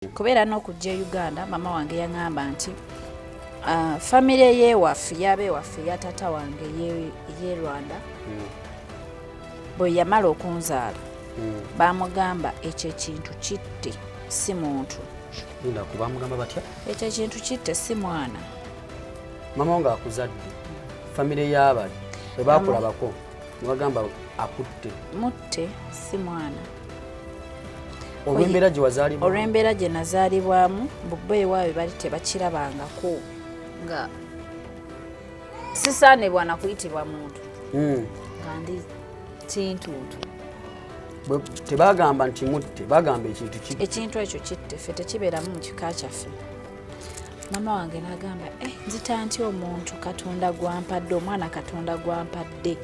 Kubeera n'okujja e Uganda, mama wange yaŋŋamba nti famire y'ewaffe, y'abeewaffe, ya taata wange ye Rwanda, bwe yamala okunzaala, bamugamba ekyo ekintu kitte, si muntu. Linda, ku bamugamba batya? Ekyo ekintu kitte, si mwana. Mama wo ng'akuzadde, famire y'abali bwe bakulabako ne bagamba akutte. Mutte, si mwana. Olw'embeera gye wazaalibwamu? Olw'embeera gye nazaalibwamu, bo ewaabwe bali tebakirabangako nga sisaanibwa na kuyitibwa muntu, nga ndi kintuntu. Tebagamba nti mutte, bagamba ekintu kitte. Ekintu ekyo kitte, ffe tekibeeramu mu kika kyaffe. Mama wange n'agamba, nzita ntya omuntu Katonda gwampadde, omwana Katonda gwampadde.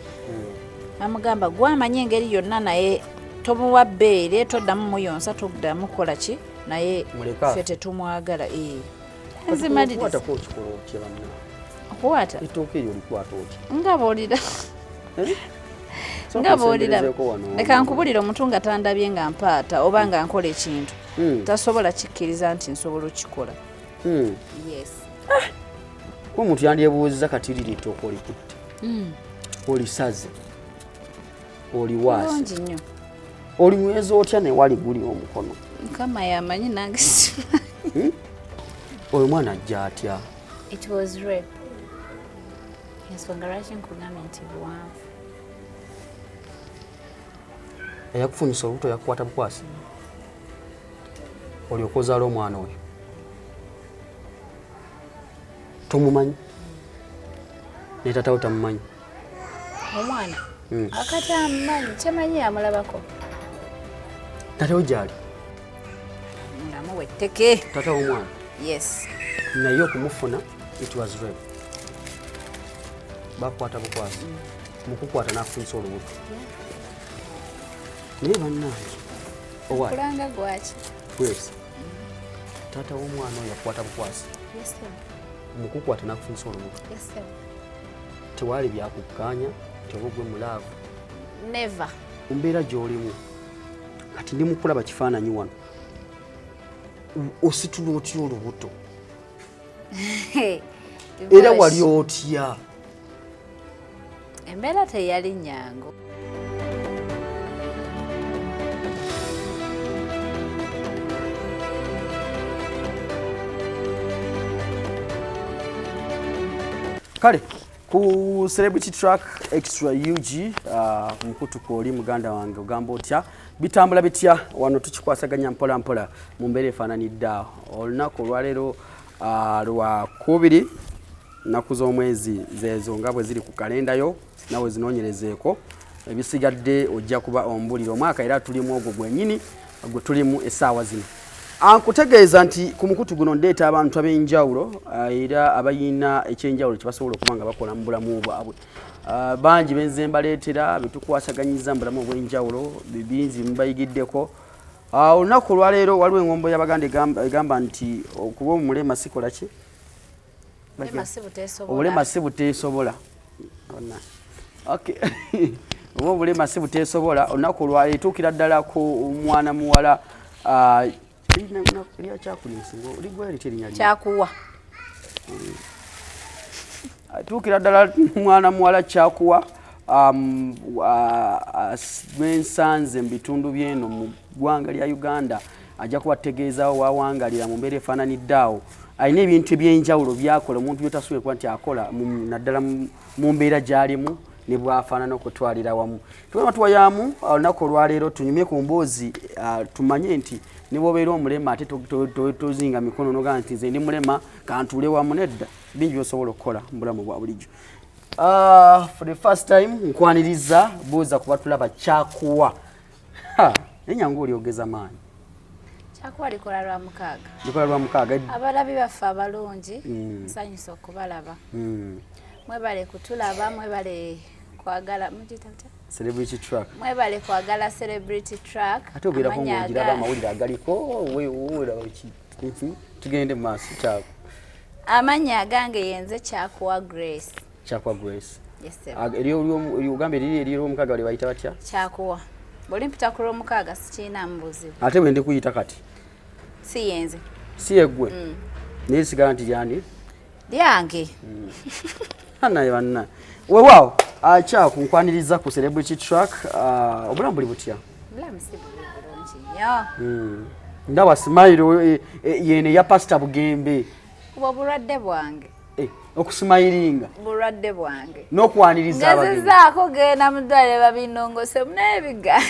Namugamba gwamanyi engeri yonna, naye tomuwa bbeere, toddamu muyonsa, toddamu kukola ki, naye Muleka. ffe tetumwagala. Nzimaliriza. Okukwatako okikola otya banna? Okukwata? Ettooke eryo olikwata otya? Nga bw'olira. Eh? Nga bw'olira. Nsemberezeeko wano. Leka nkubulire, omuntu nga tandabye nga mpaata oba nga nkola ekintu, tasobola kikkiriza nti nsobola okukikola. Yes. Kuba omuntu yandyebuuzizza kati liri ettooke olikutte, olisaze, oliwaase. Bulungi nnyo. Olinyweza otya ne wali guli omukono? Mukama yamanyi, nange simanyi. Oyo mwana ajja atya? It was rape. Ensonga lwaki nkugambye nti buwanvu. Eyakufunyisa olubuto yakukwata bukwasi olyoka ozaala omwana oyo, tomumanyi, ne taatawo tamumanyi. Omwana akati amumanyi, kyemanyi yamulabako. Taatawo gyali? Mulamu wetteke. Taata w'omwana? Yes. Naye okumufuna it was rape, bakukwata bukwasi, mukukwata n'akufunyisa olubuto. Naye bannange, owa Kulanga gwaki? Grace, taata w'omwana oyo yakukwata bukwasi? Yes, sir. Mukukwata n'akufunyisa olubuto? Yes, sir. Tewaali byakukkaanya nti oba ogwe mu love? Never. Mu mbeera gy'olimu kati, ndi mukulaba kifaananyi wano, ositula otya olubuto era wali otya? Embeera teyali nyangu. Kale ku Celebrity Track Extra UG, mukutu kwoli muganda wange, ogamba otya? Bitambula bitya wano? Tukikwasaganya mpola mpola mu mbeera efaananidde awo. Olunaku olwaleero lwa kubiri, nnaku z'omwezi zeezo nga bwe ziri ku kalenda yo, nawe zinoonyerezeeko, ebisigadde ojja kuba ombulira. Omwaka era tulimu ogwo gwennyini gwe tulimu essaawa zino. Nkutegeeza nti ku mukutu guno ndeeta abantu ab'enjawulo, era abayina ekyenjawulo kyebasobola okuba nga bakola mu bulamu bwabwe. Bangi benze mbaleetera betukwasaganyiza mu bulamu obw'enjawulo, bingi mubayigiddeko. Olunaku olwaleero waliwo engombo y'Abaganda egamba nti okuba omulema sikola ki? Obulema si buteesobola. Obulema si buteesobola. Okay. Oba obulema si buteesobola. Olunaku olwaleero etuukira ddala ku mwana muwala lyakyakulinsingo ligwayo litya erinnya lye? Kyakuwa. Atuukira ddala mwana muwala Kyakuwa, gwensanze mu bitundu byeno mu ggwanga lya Uganda. Ajja kubategeezaawo wawangalira mu mbeera efaananidde awo. Alina ebintu ebyenjawulo byakola, omuntu byotasuubira kuba nti akola, naddala mu mbeera gy'alimu ne bwafaanana okutwalira wamu. Tugamba tuwayaamu olunaku olwaleero tunyumye ku mboozi, tumanye nti ne bw'obeera omulema ate tozinga mikono nogamba nti nze ndi mulema kantuule wamu. Nedda, bingi by'osobola okukola mu bulamu bwa bulijjo. For the first time nkwaniriza, buuza kuba tulaba Kyakuwa. Naye nyangu olyogeza maanyi. Kyakuwa likola lwa mukaaga. Likola lwa mukaaga. Abalabi baffe abalungi, nsanyusa okubalaba. Mwebale kutulaba, mwebale kwagala mugiyita mutya? Celebrity Track. Mwebale kwagala Celebrity Track. Ate obeerako Amannya ng'ogiraba amawulire agaliko, weeraba ki? Tugende mu maaso, kyako. Amannya agange yenze Kyakuwa Grace. Kyakuwa Grace. Yes, sir. Ogamba eriri ery'omukaaga lye bayita batya? Kyakuwa. Bw'oli mpita ku lw'omukaaga sikirinaamu buzibu. Ate bwe ndikuyita kati? Si yenze. Si yeggwe? Naye sigala nti lyani? Lyange. Naye banna, weewaawo, akyaku nkwaniriza ku Celebrity Track. Obulamu buli butya? Bulamu si bubi, bulungi nnyo. Ndaba smile yene ya Pasita Bugembe. Obwo bulwadde bwange. Okusimayiringa. Bulwadde bwange. N'okwaniriza abagenyi. Ngezezaako genda mu ddwaliro babinongosemu, naye biga.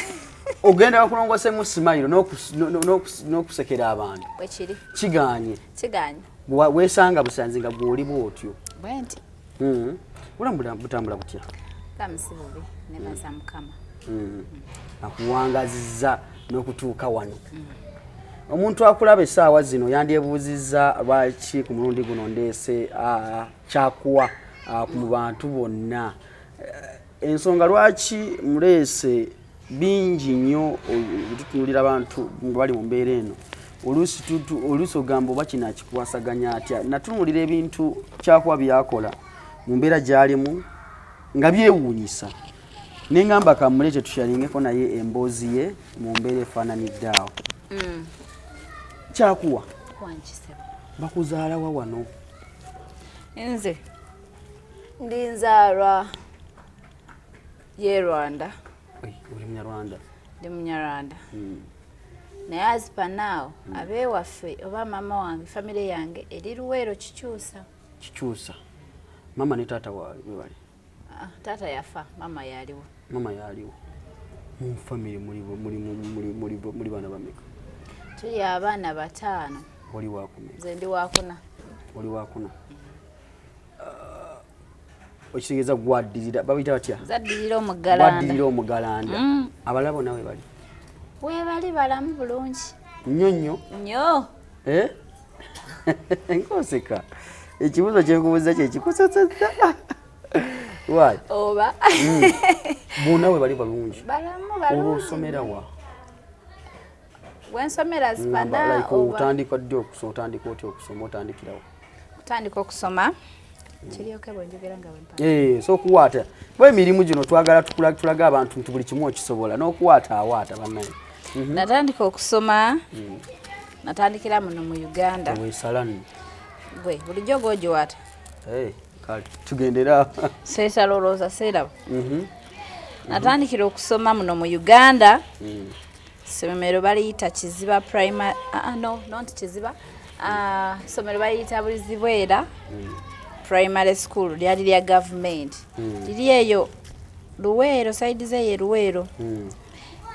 Ogenda bakulongosemu smile n'okusekera abantu? Bwekiri. Kiganye? Kiganye. Weesanga busanzi nga gw'oli bw'otyo? Bwe nti. Bulamu butambula butya? Bulamu si bubi, nebaza Mukama. Akuwangazizza n'okutuuka wano. Omuntu akulaba essaawa zino yandyebuuzizza lwaki ku mulundi guno ndeese kyakuwa mu bantu bonna. Ensonga lwaki muleese bingi nnyo, tutunuulira abantu nga bali mu mbeera eno, oluusi ogamba oba kino akikwasaganya atya. Natunuulira ebintu kyakuwa byakola mu mbeera gy'alimu nga byewuunyisa, neŋŋamba kamuleete tushalingeko naye emboozi ye mu mbeera efaananidde awo. Kyakuwa, Wankisebo. bakuzaalawa wano? Nze ndi nzaalwa ye Rwanda. Oi, oli Munyarwanda? Ndi Munyarwanda, naye as per now abeewaffe oba maama wange, famire yange eri Luweero, Kikyusa. Kikyusa. Mama ne taata wawe bali? Ah, taata yafa, mama yaliwo. Mama yaliwo. Mu famire muli baana bameka? Tuli abaana 5. Oli wakumeka? Nze ndi wakuna. Oli wakuna. Okitegeeza gwaddirira, babiyita batya? Zaddirira omugalanda. Gwaddirira omugalanda. Abalala bonna we bali? Weebali, balamu bulungi. Nnyo nnyo? Nnyo. Eh? Nkoseka, ekibuuzo kyenkubuuza kyekikuseseza. Why? Oba Bonna we bali balungi? Balamu. Olwo Balungi. osomera wa? Wensomera Ngamba, zipana like oba otandika ddi okusoma? Otandika otya okusoma? Otandikirawo? Kutandika okusoma kiryoke bwe njogera nga bwempa. Eh, so okuwaata kuba emirimu gino twagala tulage abantu nti buli kimu okisobola n'okuwaata awaata bannaye. Natandika okusoma, natandikira muno mu Uganda. Weesala nno. Gwe bulijjo gwogiwaata. Eh, kale tugendera. Seesala, olowooza seeraba. Natandikira okusoma muno mu Uganda, somero baliyita Kiziba Primary, no, not Kiziba, somero baliyita Bulizibwera Primary School, lyali lya gavumenti, liri eyo Luweero, side zeeyo Luweero.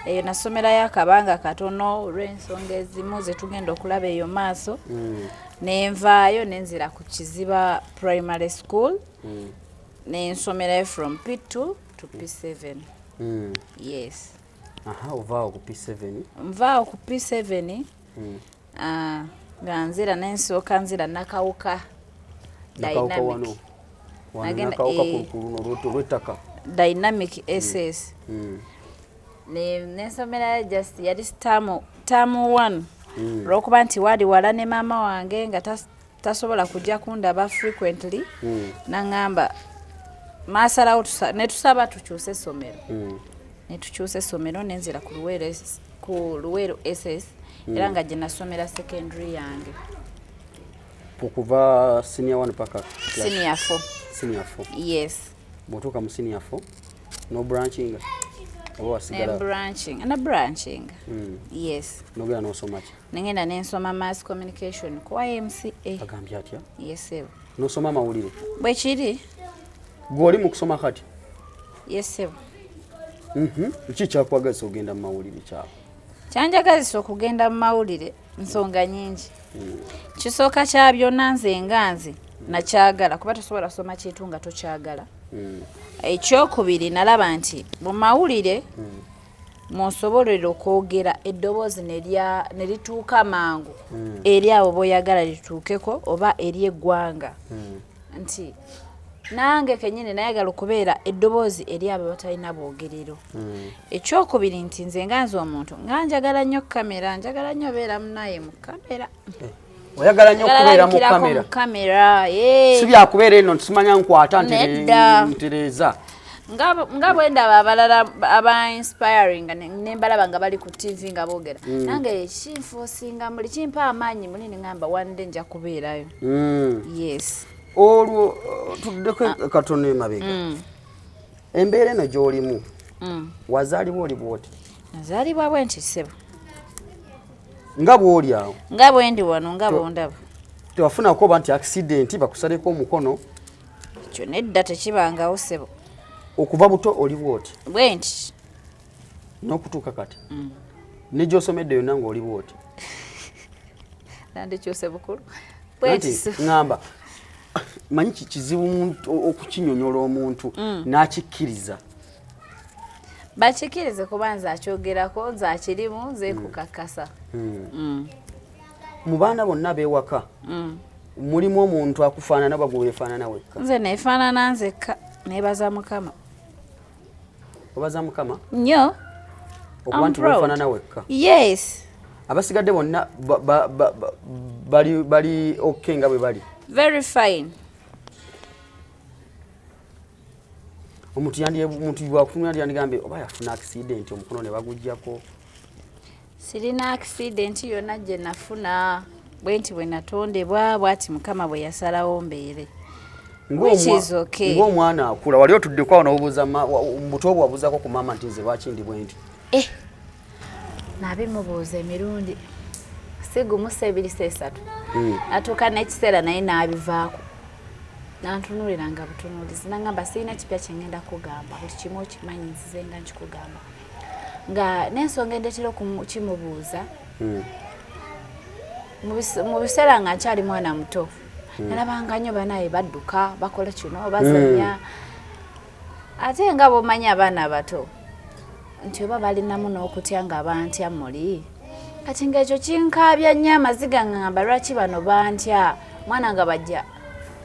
Eyo nasomerayo akabanga katono olw'ensonga ezimu zetugenda okulaba eyo maaso. Nenvaayo nenzira ku Kiziba Primary School, nensomerayo from P2 to P7. Yes. Aha, ovaawo ku P7? Nvaawo ku P7, nga nzira nensooka nzira Nakawuka. Nakawuka Dynamic. Wano wano? Nakawuka ku luno olw'ettaka. Dynamic SS. Nensomerayo just yali term 1, olwokuba nti wali wala ne maama wange nga tasobola kujja kundaba frequently. Naŋŋamba masalawo ne tusaba tukyuse essomero. Ne tukyusa essomero, nenzira ku Luweero ku Luweero SS, era nga gye nasomera secondary yange. Okuva senior 1 paka Senior 4. Senior 4? Yes. Bw'otuuka mu senior 4 no branching oba wasigala? Ne branching, na branching. Yes. Nogenda n'osoma ki? Nengenda nensoma mass communication ku YMCA. Agambye atya? Yes. N'osoma amawulire? Bwe kiri. Gw'oli mu kusoma kati? Yes. Ki kyakwagazisa ogenda mu mawulire kyabo? Kyanjagazisa okugenda mu mawulire nsonga nyingi. Kisooka kya byonna, nze nga nze nakyagala, kuba tosobola kusoma kintu nga tokyagala. Ekyokubiri, nalaba nti mu mawulire munsobolera okwogera eddoboozi ne lituuka mangu eri abo boyagala lituukeko oba eri eggwanga, nti nange kenyini nayagala okubeera eddoboozi eri abo batalina bwogerero. Ekyokubiri, nti nze nga nze omuntu nga njagala nnyo kamera, njagala nnyo obeera munaye mu kamera. Oyagala nnyo okubeera mu Nalabikirako kamera? Mu kamera, eh. Si byakubeera eno nti simanya nkwata Nedda. ntereeza. Nga bwe ndaba abalala aba inspiring nembalaba nga bali ku TV nga boogera, nange kinfoosinga muli, kimpa amaanyi muli, neŋŋamba one day nja kubeerayo. Yes. Olwo tuddeko katono emabega. Embeera eno gy'olimu, wazaalibwa oli bwoti? Nazaalibwa bwe nti, ssebo. Nga bw'oli awo? Nga bwe ndi wano, nga bwondaba. Tewafunako oba nti accident bakusaleko omukono? Ekyo nedda, tekibangawo, ssebo. Okuva buto oli bwoti? Bwe nti. N'okutuuka kati ne gy'osomedde yonna ng'oli bwoti? Nandikyuse bukulu. Bwe nti, Anti ssebo. ŋŋamba, manyi kizibu okukinyonyola omuntu n'akikkiriza. Bakikirize, kuba nze akyogerako, nze akirimu, nze kukakasa. Mu baana bonna beewaka, mulimu omuntu akufaanana oba gwe weefaanana wekka? Nze neefaanana nzekka, neebaza Mukama. Obaza Mukama? Nnyo. Okuba nti weefaanana wekka? Yes. Abasigadde bonna bali okay nga bwe bali? Very fine. Omuntu yandi, omuntu bwakutumira yandigambye oba yafuna accident, omukono ne baguggyako. Sirina accident yonna gye nafuna. Bwe nti bwe natondebwa, bwati Mukama bwe yasalawo mbeere. Which is okay. Ng'omwana akula, wali otuddeko awo nobuuza mubuto obwo, wabuuzaako ku maama nti nze lwaki ndi bwe nti? Eh, nabimubuuza emirundi si gumu, si ebiri, si esatu. Atuuka n'ekiseera naye n'abivaako, nantunuulira nga butunuulizi, nangamba, "Sirina kipya kyengenda kugamba, buli kimu okimanyi, nzize nga nkikugamba." Nga n'ensonga endetera okukimubuuza, mu biseera nga nkyali mwana muto, nalabanga nnyo banaye badduka, bakola kino, bazanya, ate nga bwomanyi abaana abato nti oba balinamu n'okutya nga bantya muli. Kati ngaekyo kinkaabya nnyo amaziga, ngamba, "Lwaki bano bantya?" Mwana nga bajja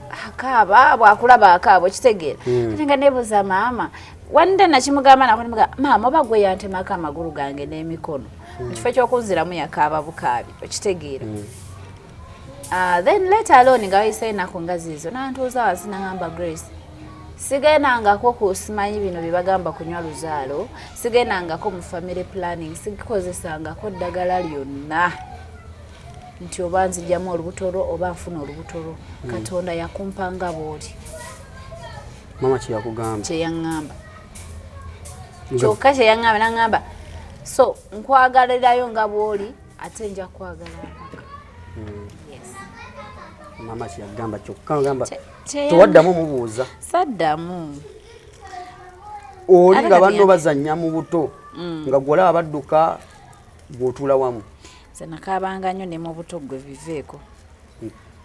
akaaba, bwakulaba akaaba, okitegeera? Kati nga nebuuza maama. One day nakimugamba nako, nimugamba, "Maama, oba gwe yantemako amagulu gange n'emikono?" Mu kifo ky'okunziramu yakaaba bukaabi, okitegeera? Then later on, nga wayiseyo ennaku nga ziizo, nantuuza wansi nangamba, "Grace, sigendangako ku simanyi bino bye bagamba kunywa luzaalo, sigendangako mu family planning, sikozesangako ddagala lyonna nti oba nzijjamu olubuto lwo oba nfuna olubuto lwo. Katonda yakumpa nga bw'oli." Maama kyeyakugamba? Kyeyaŋŋamba kyokka, kyeyaŋŋamba, naŋŋamba, "So nkwagalirayo nga bw'oli, ate nja kwagala mpaka." Yes. Maama kyeyagamba kyokka, gamba Kye tewaddamu mubuuza? Saddamu. Oli Ate nga kati banno bazannya mu buto, nga gwolaba badduka, gw'otuula wamu? Nze nakaabanga nnyo ne mu buto. Gwe biveeko.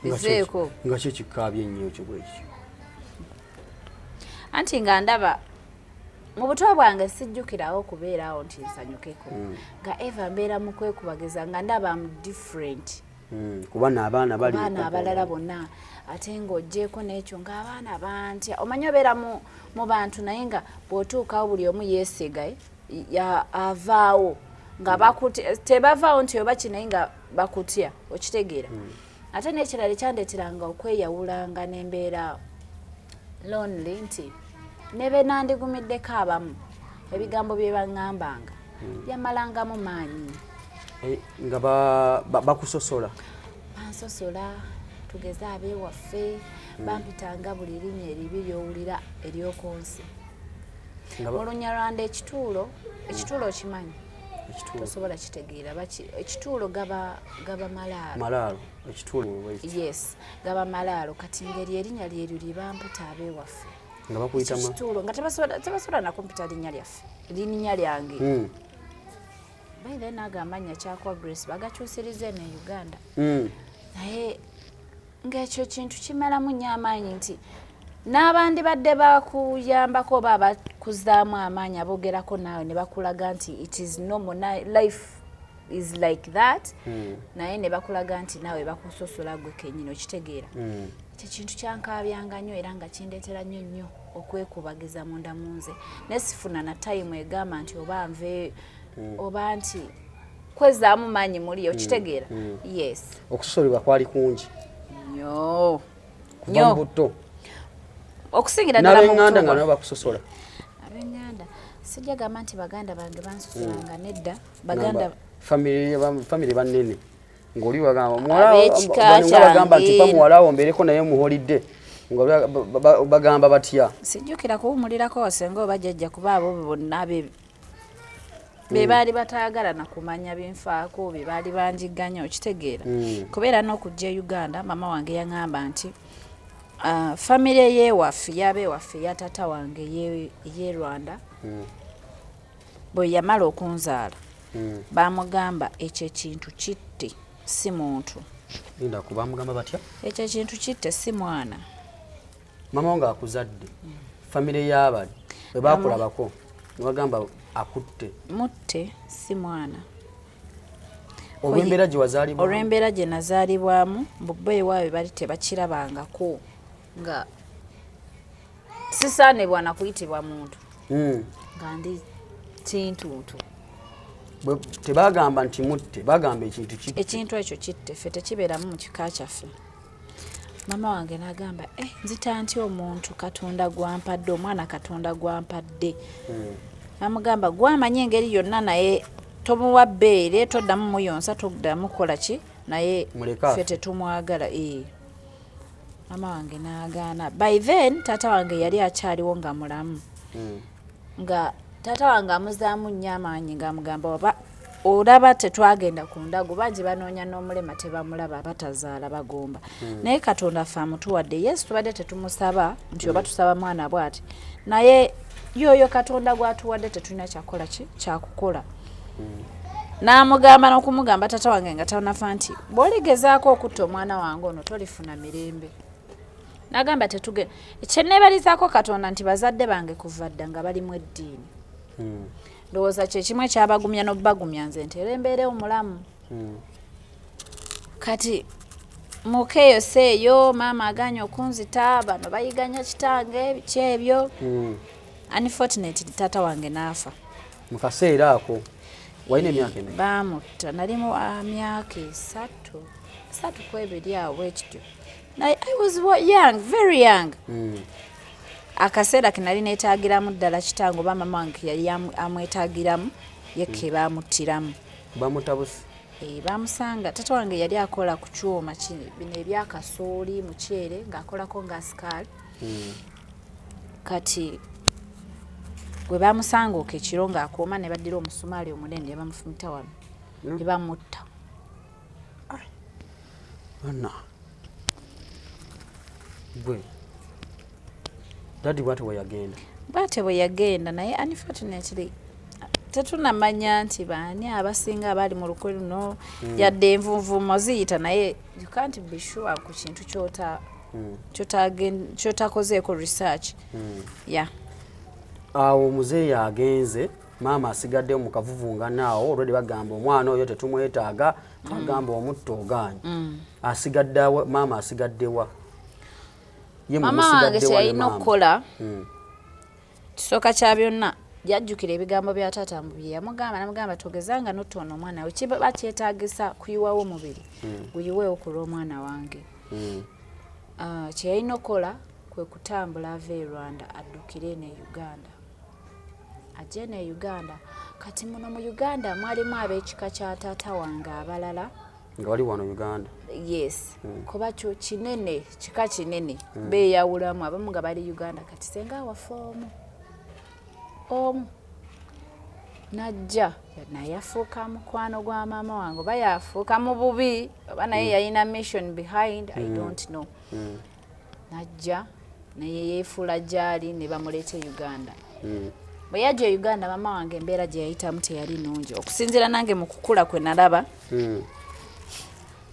Nga Biveeko. Nga kyo kikaabye ennyo ekyo bwekityo? Anti nga ndaba mu buto bwange, sijjukirawo okubeerawo nti nsanyukeko, nga eva mbeera mu kwekubagiza, nga ndaba am different. Kuba n'abaana bali Abaana abalala bonna. Ate ng'oggyeko n'ekyo, ng'abaana bantya. Omanyi obeera mu bantu, naye nga bw'otuukawo buli omu yeesiga, avaawo nga bakutya. Tebavaawo nti oba ki, naye nga bakutya, okitegeera? Ate n'ekirala ekyandeeteranga okweyawulanga n'embeera lonely, nti ne be nandigumiddeko abamu, ebigambo bye baŋŋambanga byamalangamu maanyi. Eh, nga bakusosola? Bansosola. Tugeze ab'ewaffe bampitanga buli linnya eribi ly'owulira ery'okunsi. Nga Mu Lunyarwanda ekituulo, ekituulo okimanyi? Ekituulo? Tosobola kitegeera. Ekituulo gaba malaalo. Malaalo, ekituulo bwekityo. Yes, gaba malaalo. Kati ngeri erinnya lyeryo lye bamputa ab'ewaffe. Nga bakuyita Ekituulo, nga tebasobola nakumpita linnya lyaffe, linnya lyange. By then ago amannya kyakwa Grace bagakyusiriza eno e Uganda. Naye ng'ekyo kintu kimalamu nnyo amaanyi, nti n'abandibadde bakuyambako oba abakuzaamu amaanyi, aboogerako naawe ne bakulaga nti it is normal, life is like that, naye ne bakulaga nti naawe bakusosola gwe kennyini, okitegeera? Ekyo kintu kyankabyanga nnyo, era nga kindeetera nnyo nnyo okwekubagiza munda mu nze, naye sifuna na time egamba nti oba nve oba nti kwezaamu maanyi muli, okitegeera? Yes. Okusosolebwa kwali kungi? Nnyo. Kuva mu Nnyo. buto? Okusingira ddala mu N'ab'eŋŋanda buto nga nabo bakusosola? Sijja gamba nti baganda bange bansusulanga, nedda. Baganda Family bannene ng'oli bagamba Ab'ekika bagamba nti pa kyange. Muwala wo mbeereko naye muholidde, nga bagamba batya? Sijjukira kuwumulirako wasenga oba jjajja, kuba abo bonna be baali bataagala na kumanya binfaako, be baali banjigganya, okitegeera? Kubeera n'okujja e Uganda, mama wange yaŋŋamba nti famire y'ewaffe, y'abeewaffe, ya taata wange ye Rwanda, bwe yamala okunzaala, bamugamba ekyo ekintu kitte, si muntu. Linda, ku bamugamba batya? Ekyo ekintu kitte, si mwana. Mama wo ng'akuzadde, famire y'abali bwe bakulabako ne bagamba akutte? Mutte, si mwana. Olw'embeera gye wazaalibwa? Olw'embeera gye nazaalibwamu, mbu bo ewaabwe bali tebakirabangako, nga sisaanibwa na kuyitibwa muntu, nga ndi kintuntu. Tebagamba nti mutte, bagamba ekintu kitte. Ekintu ekyo kitte, ffe tekibeeramu mu kika kyaffe. Mama wange n'agamba, eh, nzita ntya omuntu Katonda gwampadde, omwana Katonda gwampadde? Namugamba, gwamanyi engeri yonna, naye tomuwa bbeere, toddamu muyonsa, toddamu kukola ki, naye Muleke afe. Ffe tetumwagala. Mama wange n'agaana. By then taata wange yali akyaliwo nga mulamu, nga taata wange amuzaamu nnyo amaanyi, ng'amugamba, oba olaba tetwagenda ku ndagu, bangi banoonya n'omulema tebamulaba, abatazaala bagomba, naye Katonda ffe amutuwadde. Yesu tubadde tetumusaba nti oba tusaba mwana bw'ati, naye yoyo Katonda gwatuwadde tetulina kyakukola ki kyakukola. N'amugamba n'okumugamba taata wange nga tanafa nti bw'oligezaako okutta omwana wange ono, tolifuna mirembe. N'agamba tetugenda. Kyenneebalizaako Katonda nti bazadde bange kuva dda nga balimu eddiini. Ndowooza kyekimu ekyabagumya n'obagumya nze nti era embeerewo mulamu. Kati mukeeyosa eyo, maama aganye okunzita, bano bayiganya kitange, biki ebyo. Unfortunately taata wange n'afa. Mu kaseera ako walina emyaka emeka? Baamutta nalimu myaka 3, 3 ku 2 awo bwekityo. Naye I was young, very young. Akaseera ke nali neetaagiramu ddala kitange oba mama wange yali amwetaagiramu, ye ke baamuttiramu. Bamutabusi? Bamusanga, tata wange yali akola ku kyuma bino ebyakasooli, muceere, ng'akolako nga asikaali. Kati gwe bamusanga okwo ekiro ng'akuuma, ne baddira omusumaali omunene ne bamufumita wano ne bamutta. Bana gwe, daddy bwate bwe yagenda? Bwatyo bwe yagenda, naye unfortunately tetunamanya nti baani abasinga abaali mu lukwe luno. Yadde envunvumo ziyita, naye you can't be sure ku kintu kyotakozeeko research, yeah. Awo muzeeyi agenze, maama asigaddewo mu kavuvungano awo. Olwedde bagamba omwana oyo tetumwetaaga, twagamba omutta ogaanyi. Asigaddewa maama? Asigaddewa ye? Maama wange Mumusigaddewa ne kyeyalina maama? okukola, kisooka kya byonna, yajjukira ebigambo bya taata mbu bye yamugamba, namugamba togezanga notta ono omwana we, kiba kyetaagisa kuyiwawo omubiri, guyiweewo ku lw'omwana wange. Ah, kyeyalina okukola kwe kutambula ava e Rwanda, addukire eno e Uganda, ajje eno e Uganda. Kati muno mu Uganda mwalimu ab'ekika kya taata wange abalala. Nga bali wano Uganda? Yes, kuba kyo kinene, kika kinene, beeyawulamu, abamu nga bali Uganda. Kati senga awafe omu omu najja, naye afuuka mukwano gwa maama wange, oba yafuuka mu bubi, oba naye yalina mission behind, I don't know. Najja naye yeefuula gyali, ne bamuleeta e Uganda. Bwe yajja e Uganda, maama wange embeera gye yayitamu teyali nnungi, okusinziira nange mu kukula kwe nalaba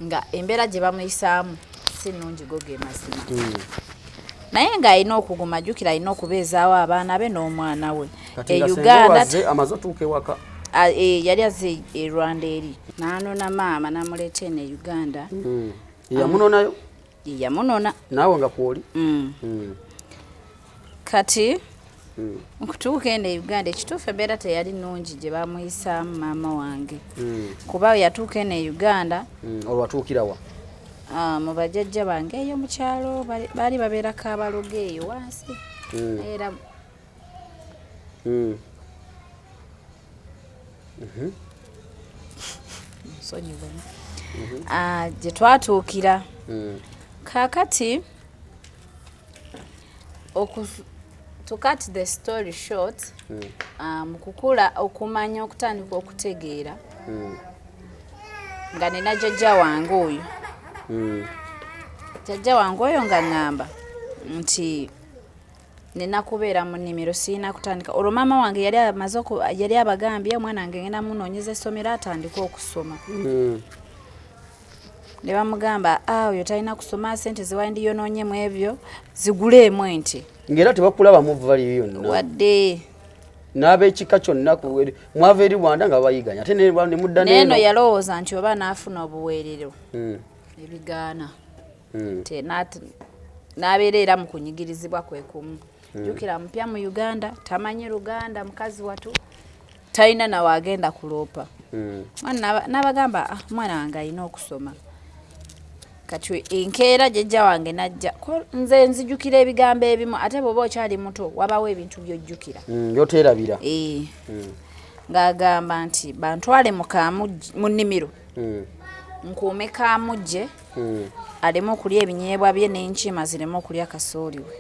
nga embeera gye bamuyisaamu si nnungi, go ge mazima. Naye ng'alina okuguma, jjukira alina okubeezaawo abaana be n'omwana we. Kati E nga senga Uganda olwazze, amaze otuuka ewaka? Yali azze e Rwanda eri, n'anona maama n'amuleeta eno e Uganda. Yamunonayo? Ye yamunona. Naawe nga kwoli? Kati nkutuuka eno e Uganda, ekituufu embeera teyali nnungi gye bamuyisaamu maama wange, kuba yatuuka eno e Uganda. Olwo watuukirawa? Mu bajjajja bange eyo mu kyalo, baali babeerako abalogo eyo wansi era. Nsonyiwemu. Gye twatuukira. Kaakati to cut the story short, mu kukula, okumanya, okutandika okutegeera, nga nina jjajja wange oyo. Jjajja wange oyo nga ŋŋamba nti nina kubeera mu nnimiro, sirina kutandika. Olwo maama wange yali amaze yali abagambye, omwana wange ngenda munoonyeza essomero atandike okusoma. Ne bamugamba, "Ah, oyo talina kusoma, sente zewandiyonoonyemu ebyo ziguleemu ente." Ng'era tebakulabamu value yonna? Wadde. N'ab'ekika kyonna mwava eri Rwanda nga babayiganya, ate ne mudda neeno. N'eno. Yalowooza nti oba n'afuna obuweerero. Ebigaana. N'abeera era mu kunyigirizibwa kwe kumu. Jjukira mupya mu Uganda, tamanyi Luganda, mukazi watu talina nawe agenda kuloopa. Mwana n'abagamba, "Ah, omwana wange alina okusoma." Kati enkeera jjajja wange najja. Nze nzijukira ebigambo ebimu, ate bw'oba okyali muto wabawo ebintu by'ojjukira. Byoteerabira. Eh. Ng'agamba nti bantwale mu nnimiro, nkuume kamujje aleme okulya ebinyeebwa bye n'enkima zireme okulya kasooli we.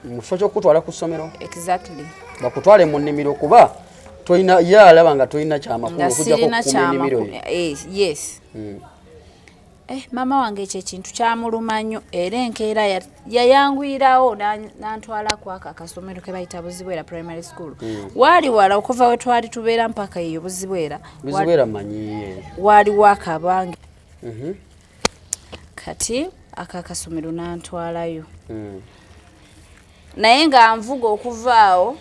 Mu kifo ky'okutwala ku ssomero, Exactly. bakutwale mu nnimiro, kuba tolina, ye alaba nga tolina kyamakulu Nga okujjako sirina okukuuma ennimiro ye. kyamakulu. Eh, yes. Eh, maama wange ekyo ekintu kyamuluma nnyo, era enkeera yayanguyirawo n'antwala ku ako akasomero ke bayita Buzibwera Primary School. Waali wala okuva we twali tubeera mpaka eyo Buzibwera. Buzibwera manyiye. Waaliwo akabange. Kati ako akasomero n'antwalayo, naye nga nvuga okuva awo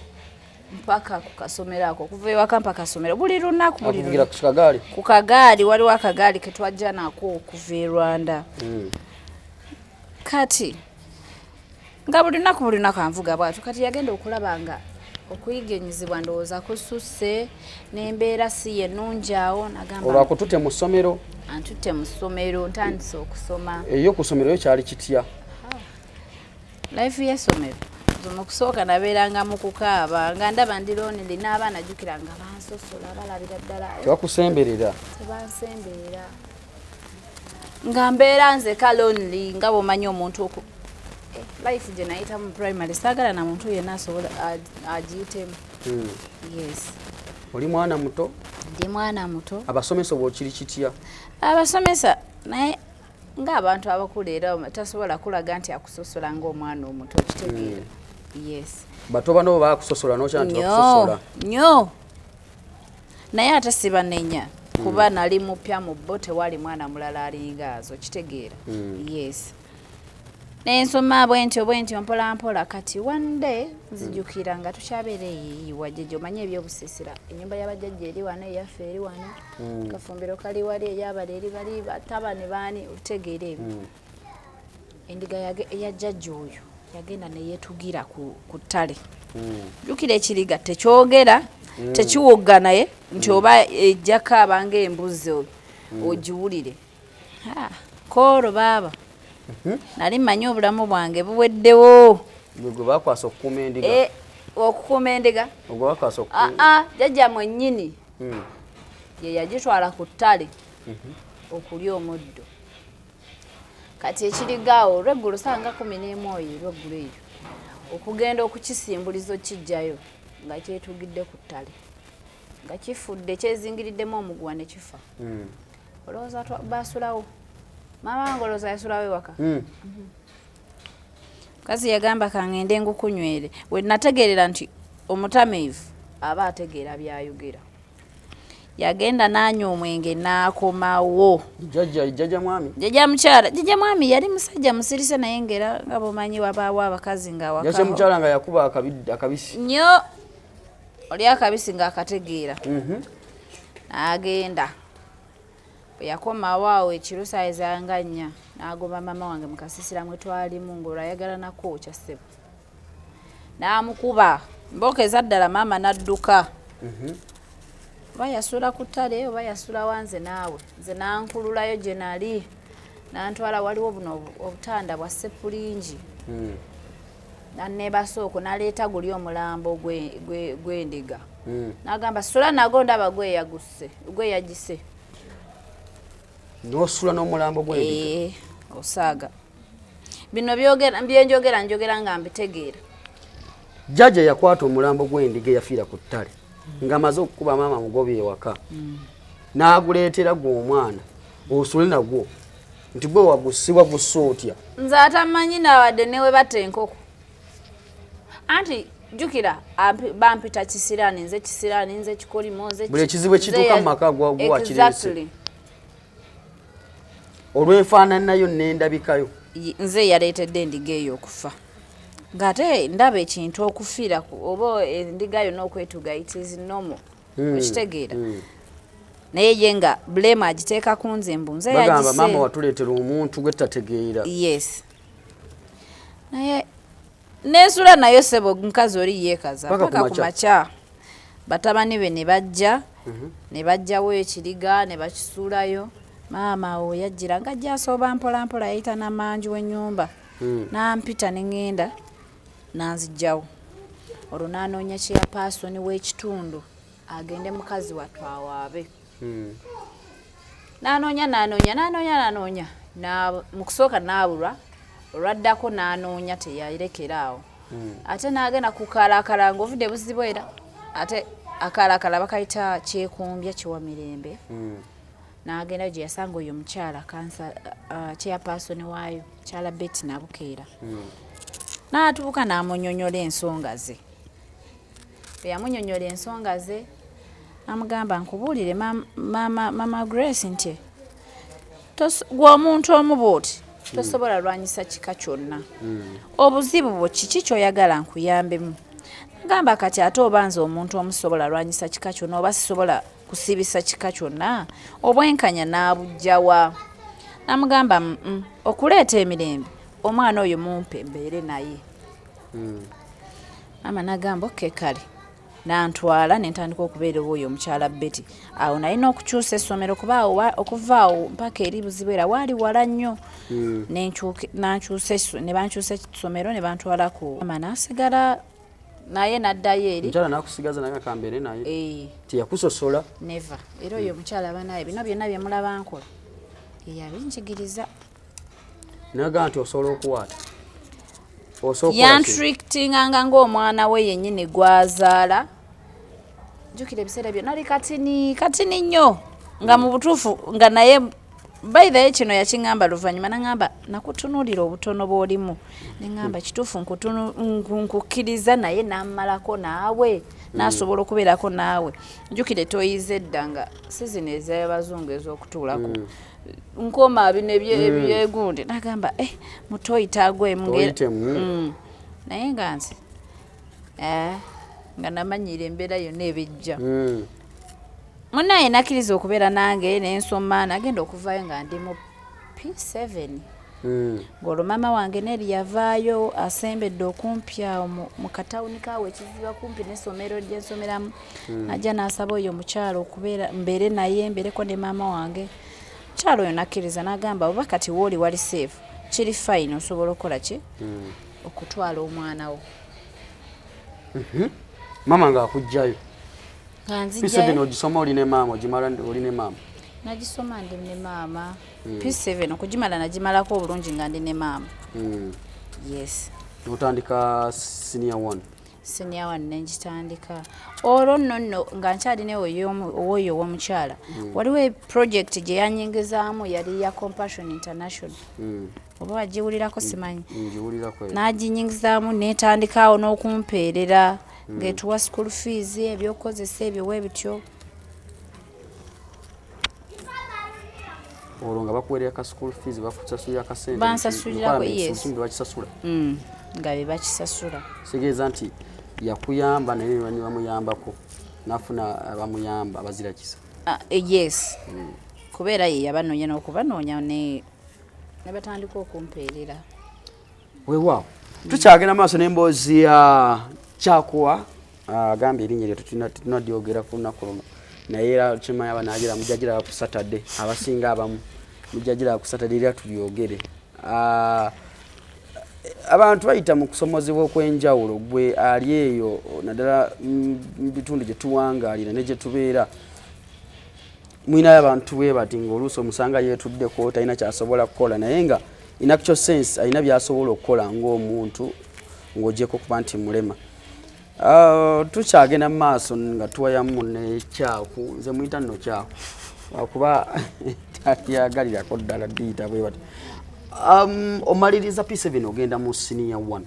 mpaka ku kasomero ako, okuva ewaka mpaka kasomero, buli lunaku, buli Akuvugira lunaku. ku kagaali? Ku kagaali. Waliwo akagaali ke twajja nako okuva e Rwanda. Kati nga buli lunaku, buli lunaku anvuga bwatyo. Kati yagenda okulaba nga okuyigenyizibwa ndowooza kususse n'embeera si yennungi awo, nagamba Olwo akutute mu ssomero? Antutte mu ssomero, ntandise okusoma. Eyo ku ssomero yo kyali kitya? Life y'essomero, nze mu kusooka nabeeranga mu kukaaba, nga ndaba ndi lonely n'abaana. Jjukira nga bansosola, balabira ddala. Tebakusemberera? Tebansemberera, nga mbeera nzeka, lonely, nga bw'omanyi omuntu oku life gye nayita mu primary, saagala na muntu yenna asobola agiyitemu. Yes. Oli mwana muto? Ndi mwana muto. Abasomesa obwokiri kitya? Abasomesa naye ng'abantu abakulu, era tasobola kulaga nti akusosola ng'omwana omuto, okitegeera? Yes. Bato bano bakusosola nokya nti bakusosola? Nnyo, naye ate sibanenya kuba nali mupya mu bo, tewali mwana mulala alinga azo, okitegeera? Yes. Nensoma bwentyo bwentyo mpola mpola. Kati one day nzijukira nga tukyabeera eyiyiwa jjajja, omanye ebyobusiisira, ennyumba y'abajjajja eri wano, eyaffe eri wano, kafumbiro kali wali, eyabala eri bali batabani baani, otegeera ebyo. Endiga eya jjajja oyo yagenda neyetugira ku ttale. Jjukira ekiriga tekyogera, tekiwogga, naye nti oba ejjako abanga embuzi ogiwulire. Ha, koolo baaba nali mmanyi obulamu bwange buweddewo. Gwe bakwasa okukuuma endiga? Eh, okukuuma endiga. Ogwe bakwasa okukuuma? Aa, jjajja mwennyini ye yagitwala ku ttale okulya omuddo. Kati ekirigaawo olweggulo sanga 11 oyo olweggulo eyo, okugenda okukisimbuliza okijjayo, nga kyetugidde ku ttale, nga kifudde, kyezingiriddemu omuguwa ne kifa. Olowooza basulawo? Maama wange olowooza yasulawo ewaka? Mukazi yagamba, "Kaŋŋende ngukunywere." We nategeerera nti omutamiivu aba ategeera byayogera. Yagenda n'anywa omwenge n'akomawo. Jjajja mwami? Jjajja mukyala. Jjajja mwami yali musajja musirise, naye ngera nga bwomanyi wabaawo abakazi nga Jjajja waka mukyala nga yakuba akabisi. Nnyo, oli akabisi ng'akategeera. N'agenda, bwe yakomawo awo ekiro saayizanga 4, n'agoba maama wange mu kasisira mwe twalimu, ng'olwo ayagala nakwokya ssebo, n'amukuba mbooka ezaddala. Maama n'adduka, oba yasula ku ttale oba yasula wanze naawe. Nze nankululayo gye nali, nantwala waliwo buno obutanda bwa sepulingi. Nanebasa okwo, naleeta guli omulambo gw'endiga. Nagamba sula nago, ndaba gweyaguse, gweyagise. N'osula n'omulambo gw'endiga? Eh, osaaga bino byogera, byenjogera njogera nga mbitegeera. Jjajja yakwata omulambo gw'endiga eyafiira ku ttale ng'amaze okukuba maama mugobi ewaka, n'aguleetera gwe omwana osule nagwo, nti gwe wagusibwa gussa otya? Nze atamanyi nawadde newe batta enkoko, anti jjukira bampita kisiraani, nze kisiraani, nze kikolimo, nze Buli ekizibu ekituuka mu maka gwakireese. Exactly. Olw'enfaananayo n'endabikayo. Nze yaleetedde endiga eyo okufa, ng'ate ndaba ekintu okufiira oba endiga yonna okwetuga, it is normal. Okitegeera? Naye ye nga blame agiteeka ku nze, mbu nze Bagamba yagise. maama watuleetera omuntu gwe tutategeera. Yes, naye nensula nayo sebo, mukazi oli yeekaza Paka ku paka ku makya. Makya batabani be ne bajja ne bajjawo ekiriga ne bakisuulayo. Maama awo yajjira nga ajja asooba mpola mpola, yayita namanju w'ennyumba, nampita ne ŋŋenda nanzijjawo. Olwo n'anoonya chairperson w'ekitundu agende mukazi wattu awaabe. N'anoonya, n'anoonya, n'anoonya, n'anoonya. Mu kusooka n'abulwa, olwaddako n'anoonya, teyarekera awo. Ate n'agenda ku kalakala ng'ovudde buzibu, era ate akalakala bakayita Kyekumbya kiwa mirembe. N'agenda gye yasanga oyo omukyala kansa, chairperson waayo, kyala Betty Nabukeera, n'atuuka n'amunyonyola ensonga ze. Bwe yamunyonyola ensonga ze, amugamba, "Nkubuulire mama Grace nti gwe omuntu omu bwoti tosobola lwanyisa kika kyonna. Obuzibu bwo kiki kyoyagala nkuyambemu?" Agamba, "Kati ate oba nze omuntu omu sobola lwanyisa kika kyonna, oba sisobola kusibisa kika kyonna, obwenkanya n'abujjawa?" Namugamba, okuleeta emirembe, omwana oyo mumpe mbeere naye." Maama nagamba, "Okay, kale." Nantwala nentandika okubeera oyo omukyala Betty. Awo nalina okukyusa essomero kuba awo okuva awo mpaka eri Buzibu era waali wala nnyo. Ne bankyusa essomero ne bantwala ku mama, nasigala naye naddayo eri. Omukyala nakusigaza naye akambeere naye? Eh. Teyakusosola? Never. Era oyo omukyala banaye bino byonna byemulaba nkola yeyabinjigiriza. Naga nti osobola okuwaata, osobola okukola kino. Yantreatinganga ng'omwana we yennyini gwazaala. Jjukira ebiseera byo nali katini katini nnyo, nga mu butuufu nga naye by the way kino yakiŋŋamba luvannyuma, naŋŋamba, "Nakutunuulira obutono bw'olimu." Neŋŋamba, "Kituufu, nkukkiriza naye nammalako naawe nasobola okubeerako naawe." Jjukire toyize edda nga sizini ez'abazungu ez'okutuulako nkoma bino ebyegundi, nagamba, "Eh, mutoyitagwemu." Toyitemu. Naye nga nze nga namanyiira embeera yonna ebijja. Munaye nakkiriza okubeera nange nensoma, nagenda okuvaayo nga ndi mu P7, ng'olwo maama wange neeri yavaayo asembedde okumpi awo mu katawuni kaawe ekiziba kumpi n'essomero gyensomeramu. Najja n'asaba oyo omukyalo okubeera mbeere naye, mbeereko ne maama wange. Mukyalo oyo nakkiriza, n'agamba, "Oba kati wooli wali safe, kiri fine, osobola okukola ki, okutwala omwana wo." Maama ng'akugjayo? Nga P7 nzijjayo. Ogisoma oli ne maama? Ogimala oli ne maama? Nagisoma ndi ne maama. P7 okugimala nagimalako obulungi nga ndi ne maama. Yes. Notandika senior one? Senior one nengitandika olwo nno nno nga nkyalina owoyo ow'omukyala. Waliwo project gye yanyingizaamu, yali ya Compassion International. Oba wagiwulirako simanyi. Ngiwulirako eyo. N'aginyingizaamu netandikaawo n'okumpeerera ng'etuwa school fees, ebyokukozesa ebyo weebityo. Olwo nga bakuweerera ka school fees, bakusasulira ka sente? Bansasulirako, yes. Bakisasula? Nga be bakisasula. Kitegeeza nti yakuyamba naye ne bamuyambako nafuna abamuyamba abazirakisa. Ah, yes, kubeera ye yabanoonya n'okubanoonya ne batandika okumpeerera. Weewaawo, tukyagenda maaso n'emboozi ya Kyakuwa. Agambye erinnya eryo tetunadyogera ku lunaku luno, naye era kimanyi abanaagira mujja giraba ku Saturday. Abasinga abamu mujja giraba ku Saturday era tulyogere. Ah, Abantu bayita mu kusomozebwa okw'enjawulo. Gwe ali eyo, naddala mu bitundu gye tuwangaalira ne gye tubeera, mulinayo abantu bwe bati ng'oluusi omusanga yeetuddeko, talina kyasobola kukola, naye nga in actual sense alina by'asobola okukola ng'omuntu, ng'ogyeko okuba nti mulema. Tukyagenda mu maaso nga tuwayamu nekyaku. Nze muyita nno kyaku, akuba talyagalirako ddala diyita bwe bati. Omaliriza P7, ogenda mu senior 1,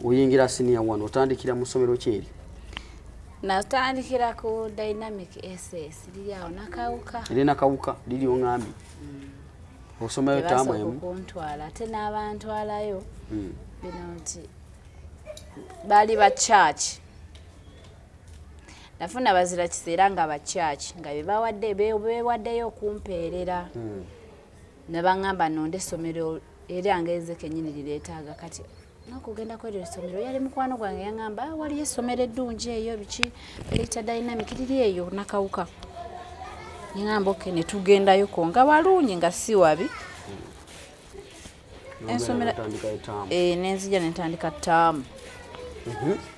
oyingira senior 1, otandikira mu ssomero kyeri? Natandikira ku Dynamic SS, liri awo Nakawuka. Eri Nakawuka liri oŋambye osomayo taamu Tebasooka emu? Okuntwala, ate n'abantwalayo bino nti baali ba church. Nafuna bazira kiseera nga ba church nga bebawadde bewaddeyo okumpeerera, ne baŋŋamba nonde essomero eryange nze kennyini lireetaaga. Kati nokugenda kweryo essomero, yali mukwano gwange, yaŋŋamba, "Ah, waliyo essomero eddungi eyo, biki, baliyita Dynamic, liri eyo Nakawuka." Neŋŋamba okay, ne tugendayoko, nga walungi, nga si wabi. Ensomero- Otandikayo taamu? Eh, nenzija nentandika taamu.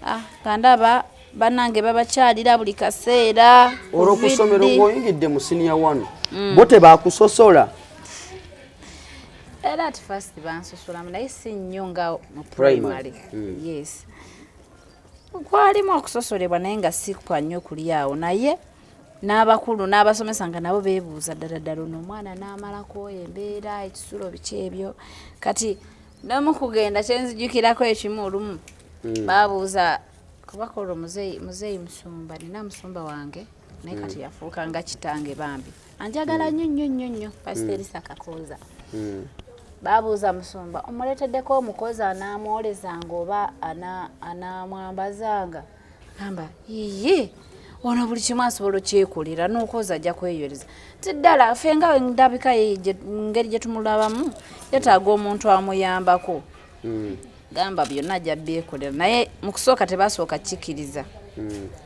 Ah, nga ndaba bannange babakyalira buli kaseera. Olwo ku ssomero Vidi. ng'oyingidde mu senior 1, bo tebakusosola? Era at first bansosolamu, naye si nnyo nga mu Primary. primary. Yes, kwalimu okusosolebwa, naye nga si kwa nnyo kuli awo. Naye n'abakulu n'abasomesa nga nabo beebuuza ddala ddala ono omwana n'amalako embeera, ekisulo, biki ebyo. Kati nomu kugenda kyenzijukirako ekimu, olumu babuuza kubakola muzeeyi musumba, nina musumba wange, naye kati yafuuka nga kitange, bambi anjagala nnyo nnyo nnyo nnyo, Pasita Erisa Kakooza. Babuuza musumba, "Omuleeteddeko omukozi anaamwolezanga oba anaamwambazanga?" Gamba, "Iye, ono buli kimu asobola okyekolera, n'okwoza ajja kweyoleza." Ti ddala ffe nga ndabika ye ngeri gye tumulabamu, yetaaga omuntu amuyambako. Gamba byonna ajja byekolera. Naye mu kusooka tebasooka kikiriza,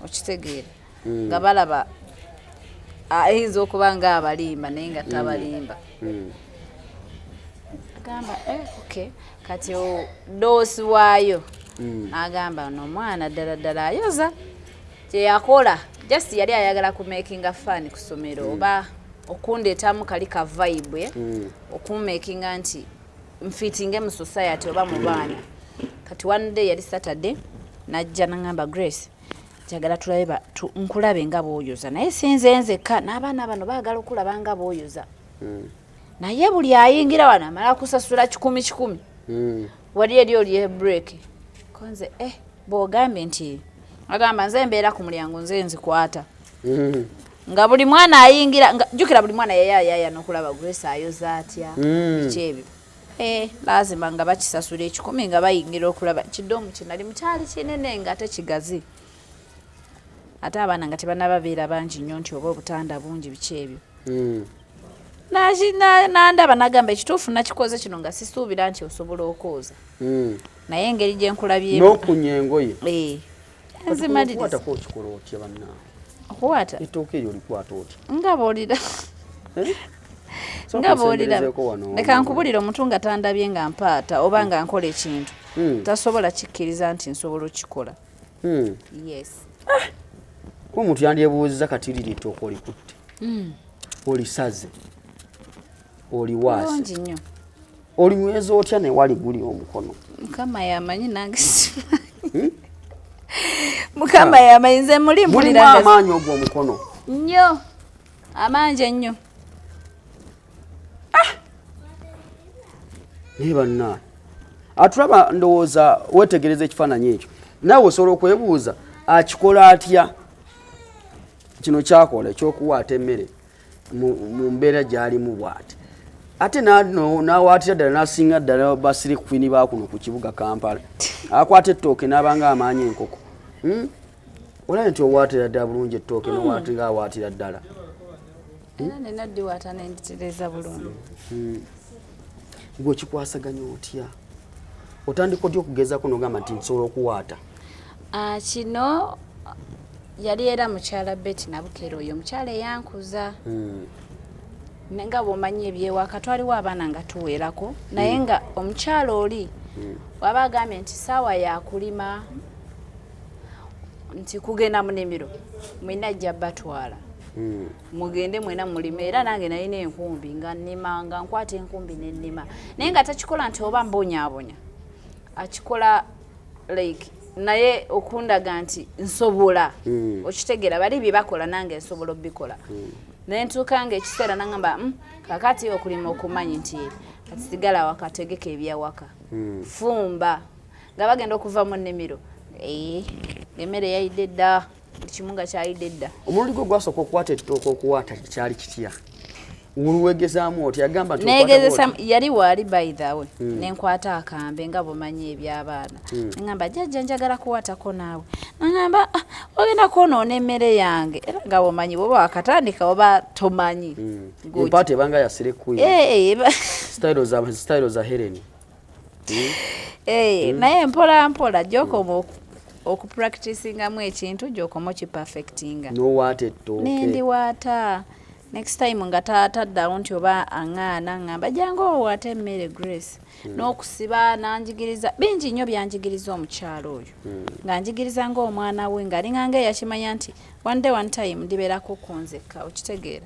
okitegeera, nga balaba ayinza okuba nga abalimba, naye nga tabalimba. Agamba, "Eh, okay." Kati doosi waayo agamba, "Ono omwana ddala ddala ayoza." Kyeyakola, just yali ayagala kumakinga fun ku ssomero oba okundeetamu kali ka vibe, okumakinga nti nfitinge mu society oba mu baana. Kati one day, yali Saturday, najja naŋŋamba, "Grace, njagala tulabe nkulabe nga bw'oyoza, naye sinze nzekka, n'abaana bano baagala okulaba nga bw'oyoza. Naye buli ayingira wano amala kusasula 100 100." Wali eri oli break konze, eh, bw'ogambye nti agamba nze mbeera ku mulyango, nze nzikwata, nga buli mwana ayingira, nga jjukira buli mwana yeye ayaya n'okulaba Grace ayoza atya, biki ebyo. Eh, lazima nga bakisasula 100 nga bayingira okulaba kidoomu kinali mukyali kinene nga ate kigazi, ate abaana nga tebanababeera bangi nnyo nti oba obutanda bungi, biki ebyo. Nandaba nagamba, "Ekituufu nakikoze kino nga sisuubira nti osobola okwoza, naye engeri gye nkulabyemu." N'okunya engoye? Eh, nzimaliriza. Okukwatako okikola otya bannange? Okuwaata? Ettooke eryo olikwata otya? Nga bwolira. Eh? Nga bwolira. Onsemberezeeko wano. Leka nkubulira, omuntu nga tandabye nga mpaata oba nga nkola ekintu, tasobola kikkiriza nti nsobola okukikola. Yes. Kuba omuntu yandyebuuziza, kati liri ettooke olikutte, olisaze, oliwaase, Bulungi nnyo. olinyweza otya newali guli omukono? Mukama yamanyi, nange simanyi. Mukama yamanyi, nze muli Mulimu mpulira nga amaanyi ogwo omukono? Nnyo, amangi ennyo. Naye banna atulaba, ndowooza wetegereza ekifaananyi ekyo, naawe osobola okwebuuza akikola atya kino kyakola ekyokuwaata emmere mu mbeera gy'alimu bw'ati, ate n'awaatira ddala n'asinga ddala basiri kwini bakuno ku kibuga Kampala. Akwata ettooke n'abanga amaanyi enkoko. Olabye nti owaatira ddala bulungi ettooke, nowaati nga awaatira ddala. Era nina ddiwaata nenditereza bulungi. Gwe okikwasaganya otya? Otandika otya okugezaako nogamba nti nsobola okuwaata? Ah, kino yali era mukyala Betty Nabukero, oyo omukyala eyankuza. Nga bw'omanyi ebyewaka, twaliwo abaana nga tuwerako, naye nga omukyala oli Waba agambye nti saawa yakulima, nti kugenda mu nnimiro, mwena ajja batwala, mugende mwena mulime. Era nange nalina enkumbi nga nnima, nga nkwata enkumbi nennima, naye nga takikola nti oba mbonyaabonya, akikola like naye okundaga nti nsobola. Okitegeera, bali bye bakola nange nsobola obikola. Naye ntuuka nga ekiseera nangamba, kakati okulima okumanyi nti kati sigala waka, tegeka ebyawaka, fumba." Nga bagenda okuva mu nnimiro, emmere yayidde dda, buli kimu nga kyayidde dda. Omulundi gwo gwasooka okukwata ettooka, okuwaata, kyali kitya? Wulwegezaamu oti yagamba nti okwata Negezesa bw'oti? Yali waali, by the way, nenkwata akambe nga bwemanyi eby'abaana, neŋamba, "Jjajja, njagala kuwatako naawe." Naŋamba, "Ah, ogenda kwonoona emmere yange." Era nga bwemanyi, bwoba wakatandika oba tomanyi. Empaata ebanga yasirekkuyi. Eh, Style za Helen. Naye mpola mpola gyokoma okupracticingamu ekintu, gyokoma okiperfectinga. N'owaata ettooke. Nendiwaata. Next time nga taddawo nti oba aŋŋaana, ŋŋamba, "Jangu owaate emmere, Grace." N'okusiba nanjigiriza bingi nnyo byanjigiriza omukyalo oyo, nga njigiriza ng'omwana we, ng'alinga nga eyakimanya nti one day, one time ndibeerako kunzekka. Okitegeera?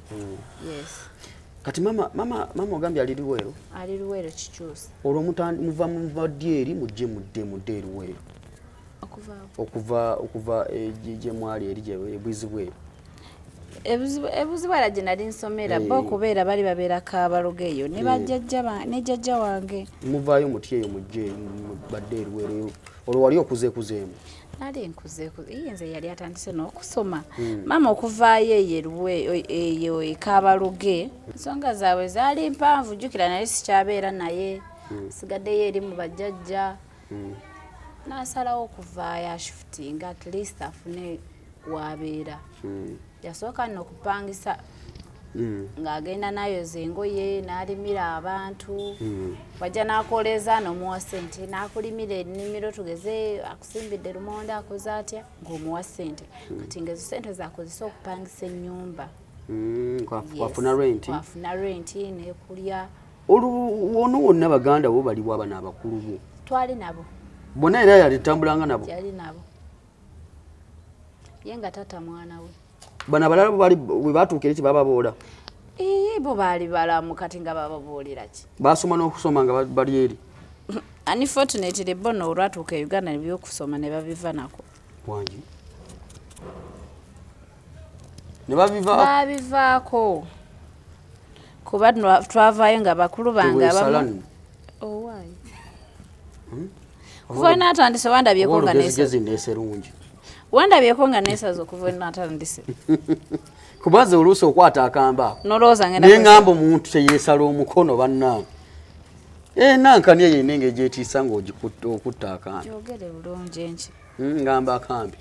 Yes. Kati mama ogambye ali Luweero? Ali Luweero, Kikyusa. Olwo muva ddi eri mujje mudde eruweero? Okuvaawo? Okuva gye mwali eri ebwizibweru. Ebuzibwala gye nali nsomera. Bo okubeera bali babeera Kaabaloga eyo ne bajjajja ne jjajja wange. Muvaayo muti eyo mujje badde eruweero, olwo wali okuzeekuzeemu? Nali nkuzeekuze. Iye nze yali atandise n'okusoma. Maama okuvaayo eyo eyo ekaabaluge, ensonga zaabwe zaali mpanvu. Jjukira naye sikyabeera naye, sigaddeyo eri mu bajjajja. N'asalawo okuvaayo ashiftinga, at least afune wabeera. Yasooka nno okupangisa, ng'agenda n'ayoza engoye n'alimira abantu. Wajja n'akoleza n'omuwa ssente, n'akulimira ennimiro, tugeze akusimbidde lumonde, akoze atya, ng'omuwa ssente. Kati ng'ezo ssente zakozesa okupangisa ennyumba. Yes. Kwafuna renti. Kwafuna renti nekulya. Olwo wono wonna baganda bo baliwo, abano abakulu bo? Twali nabo. Bonna era yali tambulanga nabo? Yali nabo, ye nga tata mwana we. Bano abalala bo bali bwe batuuka eri tebababoola? Ii, bo baali balamu, kati nga bababuulira ki? Basoma n'okusoma nga bali eri? Unfortunately, bo no olwatuuka e Uganda ebyokusoma ne babiva nako. Wangi, ne babiva? Babivaako kuba twavaayo nga bakulu bange Teweesala abamu nno. Owaayi, kuva natandise wandabyeko nga nesa Olugezigezi ndeese lungi. Wandabyeko nga neesaza okuva natandise? Kubanze oluusi okwata akamba ako. Nolowooza ngenda Naye ŋŋamba omuntu teyeesala omukono, bannange. Nankani eyo erina engeri gyetiisa ng'okutta akambe. Gyogere bulungi enki. Ngamba akambe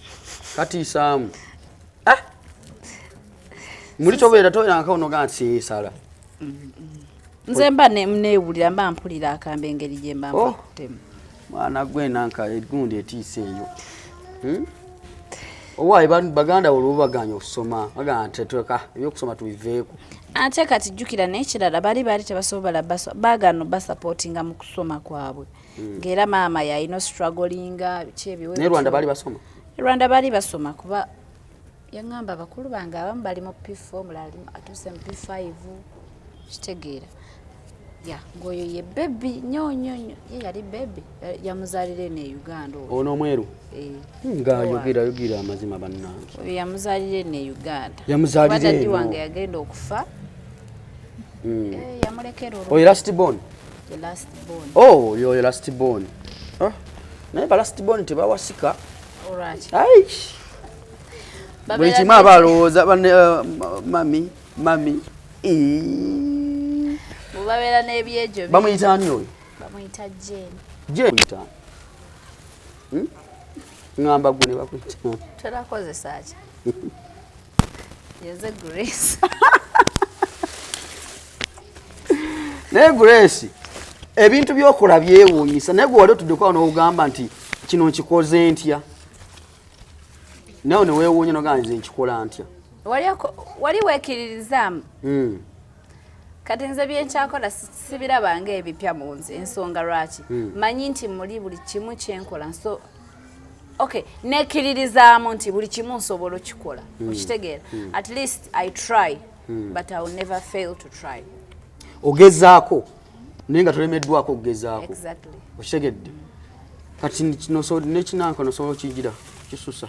katiisaamu. Ah! Muli tobeera tobeerangako nogaa nti seyeesala? Nze mba neewulira, mba mpulira akambe engeri gye mba Oh. mpakuttemu. Mwana gwe, nanka egundi etiisa eyo. Owaaye, baganda olwo baganya okusoma, bagamba nti tetweka ebyokusoma tubiveeko. Ate kati jjukira n'ekirala, bali tebasobola baagaana basupportinga mu kusoma kwabwe, ng'era maama yalina ostrugglinga biki ebiwe. Naye Rwanda baali basoma? E Rwanda baali basoma, kuba yaŋŋamba bakulu bange abamu bali mu P4, omulala atuuse mu P5. Kitegeera ya ng'oyo ye baby nnyo nnyo nnyo, ye yali baby, yamuzaalira eno e Uganda oyo. Ono omweru? Eh. Ng'ayogera ayogera amazima, bannange. Oyo yamuzaalira eno e Uganda. Yamuzaalira Kuba daddy eno. wange yagenda okufa, yamulekera Oyo last born? The last born. Oh, oyo last born. Ah, naye ba last born tebawasika. Olwaki? Ai, buli kimu aba alowooza mummy mummy. Ii. Babeera n'ebyejo. Bamuyita ani oyo? Bamuyita Jane. Jane. Hmm? Ŋŋamba gwe ne bakuyita. Terakozesa ki? Yeze Grace. Naye Grace, ebintu byokola byewuunyisa, naye gwe wali otuddeko n'ogamba nti kino nkikoze ntya, nawe neweewuunya nogamba nze nkikola ntya? Wali weekiririzaamu? Kati nze byenkyakola sibiraba ng'ebipya mu nze. Ensonga lwaki manyi nti muli buli kimu kyenkola, so okay, nekkiririzaamu nti buli kimu nsobola okikola, okitegeera? At least I try, but I will never fail to try. Ogezaako naye nga tolemeddwako okugezaako. Exactly. Okitegedde? Kati nekinanka nosobola okigira kisusa.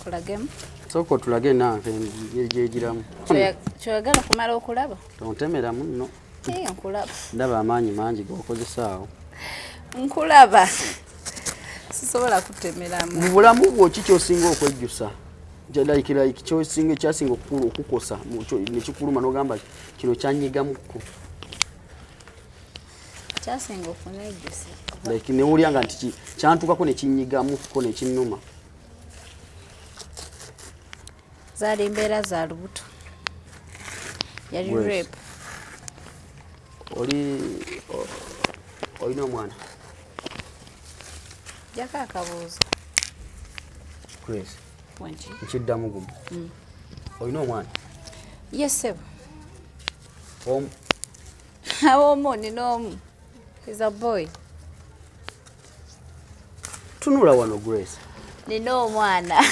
Kulagemu. Sooka otulage enanka engeri gyegiramu. Kyoyagala okumala okulaba. Tontemeramu nno. Eh, nkulaba. Ndaba amaanyi mangi gokozesaawo. Nkulaba, sisobola kutemeramu. Mu bulamu bwo ki kyosinga okwejjusa? Like kyosinga, ekyasinga okukosa nekikuluma nogamba kino kyanyigamukko? Kyasinga okunejjusa? Like newulya nga nti kyantukako nekinyigamukko nekinnuma. Zaali mbeera za lubuto, yali Grace. rape. Oli olina omwana? Jako akabuuzo. Grace. Wanki? Nkiddamu gumu, olina omwana? Yes, sebo. Omu? Omu, nina omu, is a boy. Tunula wano, Grace. Nina omwana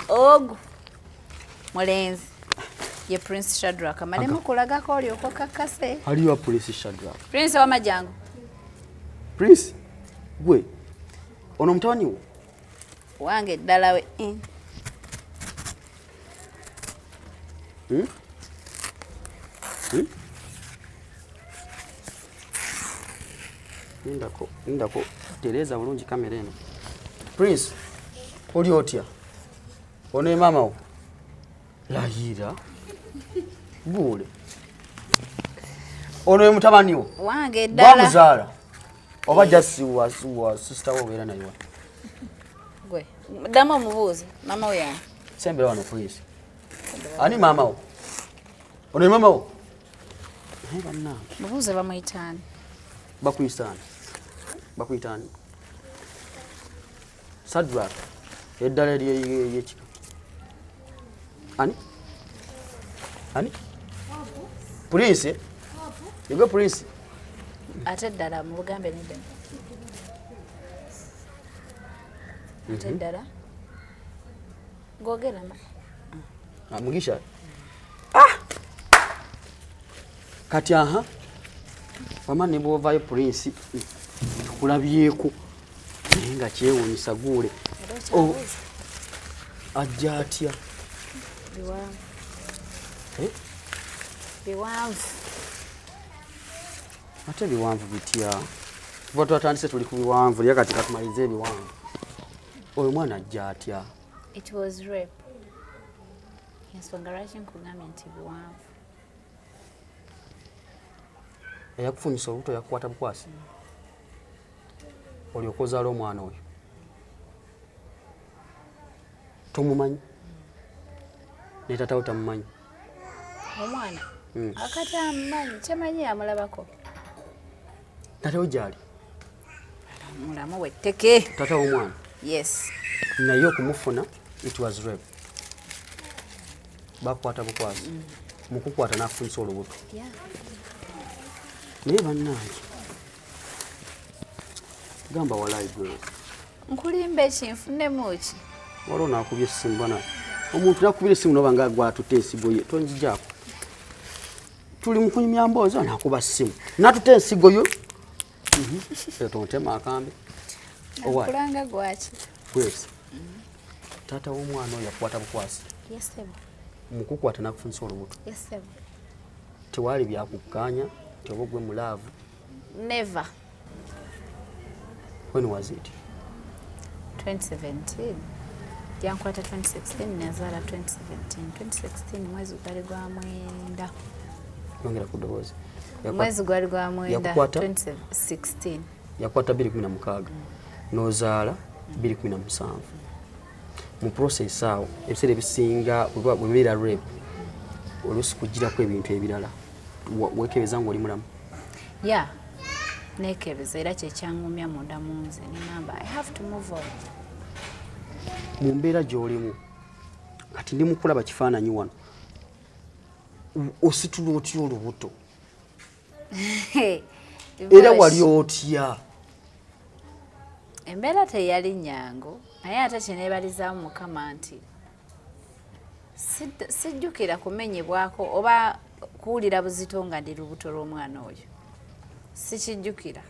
ogu mulenzi, ye Prince Shadrack. Malemu kulagako olyoka kakase. Aliwa Prince Shadrack? Prince wamajangu. Prince gwe ono mutabani wo? Wange ddala we. Hmm? Hmm? Lindako, lindako, tereeza bulungi kamera eno. Prince, oli otya? Ono ye maama wo? Layira guule, ono ye mutabani wo? Wange ddala. Gwamuzaala oba just wa sister wo obeera naye wa? Gwe ddamu omubuuzi maama we yange. Sembera wano, Prince. Ani maama wo? Ono ye maama wo? Naye bannange. Mubuuze bamuyitaani. Bakuyitaani? Bakuyitaani? Sadrak eddala eryekika ani? Ani? Prince yegwe? Prince. Ate ddala mubugambe nedda, ate ddala gogera ma. Ah, Mugisha. Ah! Kati aha wama ne bwovayo, Prince, tukulabyeko naye nga kyewuunyisa guule. Era okyabuuza? Ajja atya? Biwanvu. Eh? Biwanvu. Ate biwanvu bitya? Tuba twatandise tuli ku biwanvu, lya kati katumalize ebiwanvu. Oyo mwana ajja atya? It was rape. Ensonga lwaki nkugambye nti biwanvu. Eyakufunyisa olubuto yakukwata bukwasi olyoka ozaala omwana oyo, tomumanyi ne tatawo tamumanyi? Omwana akati amumanyi, kyemanyi amulabako. Tatawo gyali? Mulamu wetteke. Tata w'omwana? Yes. Naye okumufuna it was rape, bakukwata bukwasi, mukukwata nakufunyisa olubuto? Yeah. Naye bannange, gamba walayi gwe. Nkulimba eki? Nfunemu ki? Waliwo nakubya essimu bana, omuntu nakubira essimu noba nga gwatutte ensigo ye. Tonzijaako, tuli mu kunyumya mboozi, nakuba ssimu natutte ensigo yo. Tontema akambe. Owaaye. Nakulanga gwaki? Grace, taata w'omwana oyo yakukwata bukwasi? Yes, sebo. Mukukwata nakufunyisa olubuto? Yes, sebo. Tewaali byakukkaanya nti oba ogwe mu love? Never. When was it? 2017. Yankwata 2016, nazaala 2017. 2016 mwezi gwali gwa 9. Yongera ku ddoboozi. Mwezi gwali gwa 9. Yakukwata? 2016. Yakwata 2016, n'ozaala 2017. Mu process awo, ebiseera ebisinga bwe bibeera rape, oluusi kugirako ebintu ebirala. Weekebeza ng'oli mulamu? Ya, nekebeza, era kyekyangumya munda mu nze neŋamba I have to move on. Mu mbeera gy'olimu kati, ndi mukulaba kifaananyi wano. Ositula otya olubuto? Era wali otya? Embeera teyali nyangu, naye ate kyeneebalizaamu Mukama nti sijjukira kumenyebwako oba kuwulira buzito nga ndi lubuto lw'omwana oyo. Sikijjukira.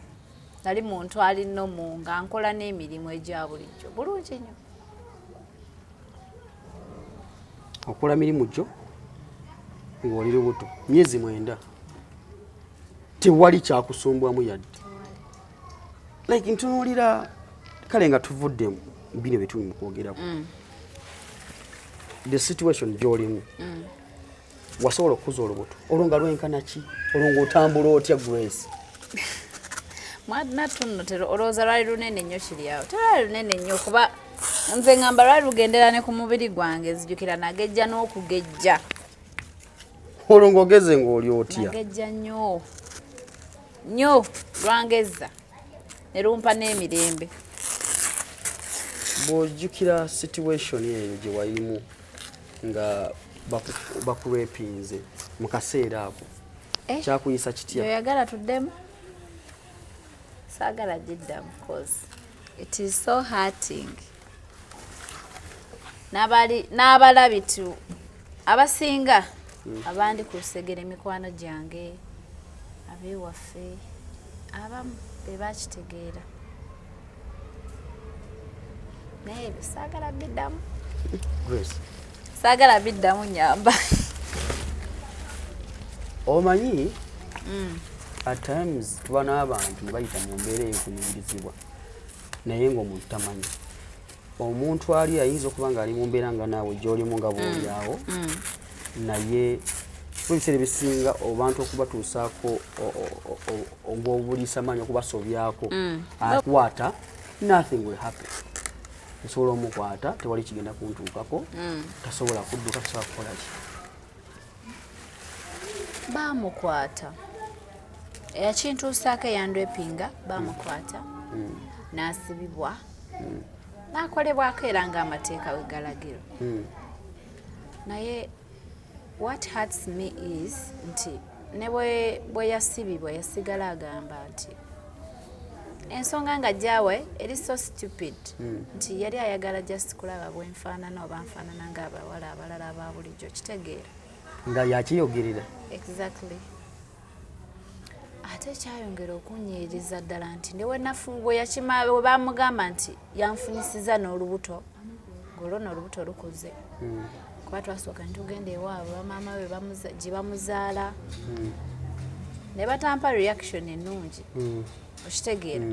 Nali muntu ali nomu, nga nkola n'emirimu egya bulijjo bulungi nnyo. Okola mirimu gyo ng'oli lubuto myezi 9, tewali kyakusumbwamu yadde? Like ntunuulira kale nga tuvudde bino bye tuli mu kwogerako, the situation gy'olimu, wasobola okukuza olubuto olwo nga lwenkana ki? Olwo ng'otambula otya, Grace? Mwanattu nno olowooza lwali lunene nnyo? Kiri awo, telwali lunene nnyo, kuba nze ngamba lwali lugendera ne ku mubiri gwange. Nzijukira nagejja n'okugejja. Olwo ng'ogeze ng'oli otya? Nagejja nnyo nnyo, lwangezza ne lumpa n'emirembe. Bw'ojjukira situation eyo gye walimu nga bakurepinze mu kaseera ako, kyakuyisa kitya? Oyagala tuddemu? Saagala giddamu cause it is so hurting. N'abalabi tu abasinga abandi ku lusegere, mikwano gyange, ab'ewaffe abamu be bakitegeera, naye ebyo saagala biddamu. Grace. Saagala biddamu, nyamba. Omanyi, at times tuba n'abantu ne bayita mu mbeera ey'okunyigirizibwa, naye ng'omuntu tamanyi. Omuntu ali ayinza okuba ng'ali mu mbeera nga naawe gy'olimu nga bw'oli awo, naye kuba ebiseera ebisinga abantu okubatuusaako ogw'obuliisa maanyi, okubasobyako, akwata, nothing will happen, nsobola omukwata, tewali kigenda kuntuukako, tasobola kudduka, tasobola kukola ki. Baamukwata. Eyakintuusaako, eyandwepinga, baamukwata n'asibibwa n'akolebwako era ng'amateeka we galagira. Naye what hurts me is nti ne bwe yasibibwa, yasigala agamba nti ensonga nga gyawe eri so stupid, nti yali ayagala just kulaba bwenfaanana oba nfaanana ng'abawala abalala aba bulijjo. Kitegeera? Nga yakiyogerera. Exactly. Ate kyayongera okunyiriza ddala nti ne wenafu bwe yakima, bwe bamugamba nti yanfunyisiza n'olubuto, ng'olwo n'olubuto lukuze, kuba twasooka ne tugenda ewaabwe bamaama be gye bamuzaala, ne batampa reaction ennungi. Okitegeera?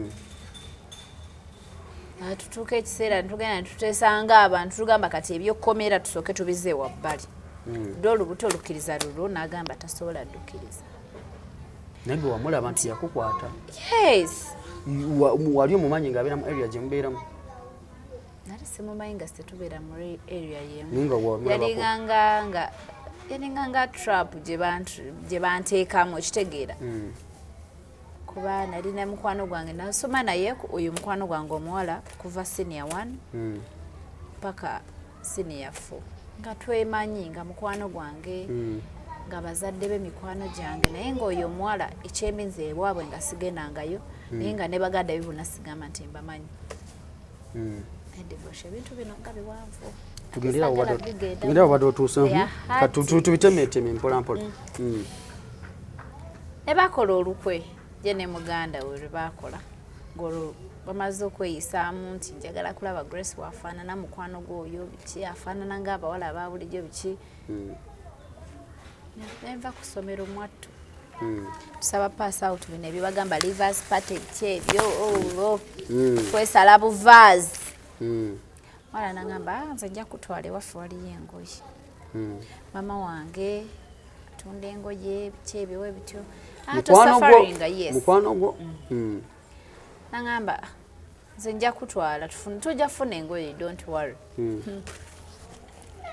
Tutuuka ekiseera netugenda netuteesanga abantu, tugamba kati ebyokkomera tusooke tubize wabbali, dde olubuto olukkiriza lulwo, n'agamba tasobola ddukkiriza. Naye gwe wamulaba nti yakukwata? Yes. Wali omumanyi ng'abeera mu area gye mubeeramu? Nali simumanyi, nga tetubeera mu area yemu. Naye nga wamulabako? Yalinganga trap gye banteekamu, okitegeera? Kuba nalina mukwano gwange nasoma naye, oyo mukwano gwange omuwala, kuva senior one paka senior four, nga twemanyi, nga mukwano gwange, nga bazadde be mikwano gyange, naye ngaoyo omuwala ekyembinze ewaabwe nga sigendangayo, naye nga ne baganda be bonna sigamba nti mbamanyi. Edibosha, ebintu bino nga biwanvu. Tugendera awo. Saagala bigendamu. Tugendera awo badde otuuse. They are hurting. Tubitemeteme mpola mpola. Ne bakola olukwe ye ne muganda we lwe bakola, ng'olwo bamaze okweyisaamu nti njagala kulaba Grace wafaanana, mukwano gwoyo biki, afaanana ng'abawala aba bulijjo biki. Nenva ku ssomero mwattu, tusaba pass out, bino ebyebagamba leavers party, ki ebyo, olwo kwesala buvaazi. Mwana nagamba, "Ah, nze nja kutwala ewaffe, waliyo engoye, mama wange atunda engoye," biki ebyo bityo. Ah, Mukwano gwo? Tosafaringa, yes. Mukwano gwo. Nagamba, "Ah, nze nja kutwala, tujja kufuna engoye, don't worry."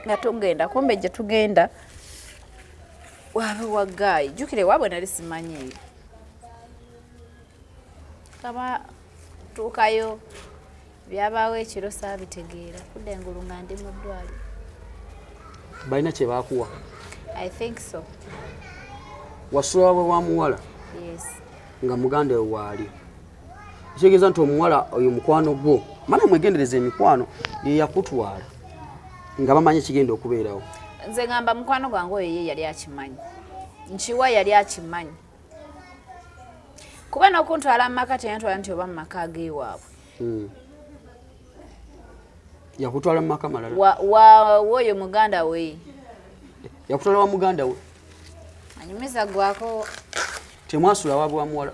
Nga tugenda, kumbe gye tugenda wabe wa guy, jjukire waabwe nali simanyiiyo. Kaba tuukayo, byabaawo ekiro saabitegeera, kudda engulu nga ndi mu ddwaliro. Balina kye baakuwa? I think so. Wasula wabwe wa muwala? Yes. Nga muganda we waali, kitegeeza nti omuwala oyo mukwano gwo, mana mwegendereza emikwano, ye yakutwala nga bamanyi ekigenda okubeerawo. Nze ngamba mukwano gwange oyo ye yali akimanyi, nkiwa yali akimanyi, kuba n'okuntwala mu maka teyantwala nti oba mu maka ag'ewaabwe. Yakutwala mu maka malala? Woyo muganda we. Yakutwala wa muganda we? Anyumiza gwako. Temwasula wabwe wa muwala?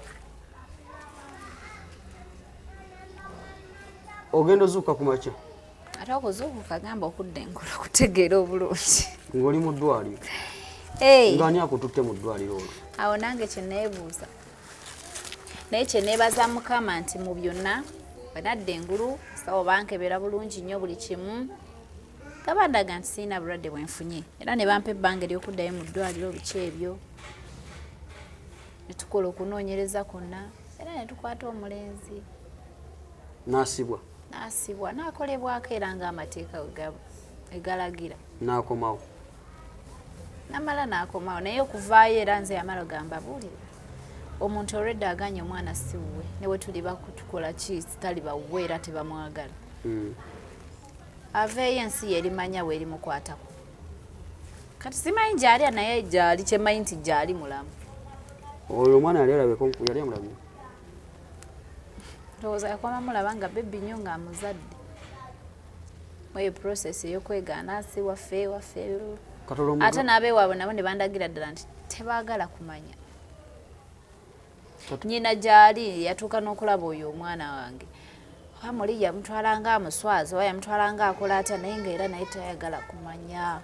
Ogenda ozuuka ku makya? Ate okuzuukuka, gamba okudda engulu okutegeera obulungi. Ng'oli mu ddwaliro? Ng'ani akututte mu ddwaliro olwo? Awo nange kyeneebuuza, naye kyeneebaza Mukama nti mu byonna bwe nadda engulu, sawo bankebera bulungi nnyo buli kimu, nga bandaga nti sirina bulwadde bwenfunye, era ne bampa ebbanga ery'okuddayo mu ddwaliro biki ebyo, ne tukola okunoonyereza kwonna, era ne tukwata omulenzi. N'asibwa? N'asibwa, n'akolebwako era ng'amateeka egalagira. N'akomawo? Namala n'akomawo, naye okuvaayo era nze yamala ogamba, buulira omuntu olwedde aganye omwana si wuwe, ne bwe tuli bakutukola ki taliba wuwe, era tebamwagala. Aveeyo, ensi yerimanya bwerimukwatako. Kati simanyi gyali, naye gyali, kyemmanyi nti gyali mulamu. Oyo omwana yali alabeko, yali amulabye? Ndowooza yakoma mulaba nga baby nnyo ng'amuzadde, eyo process ey'okwegaana si waffe waffe. Katola. Ate n'abeewaabwe nabo ne bandagira ddala nti tebaagala kumanya. Nyina gyali, yatuuka n'okulaba oyo omwana wange, oba muli yamutwala nga amuswaza oba yamutwala nga akola atya, naye nga era naye tayagala kumanya.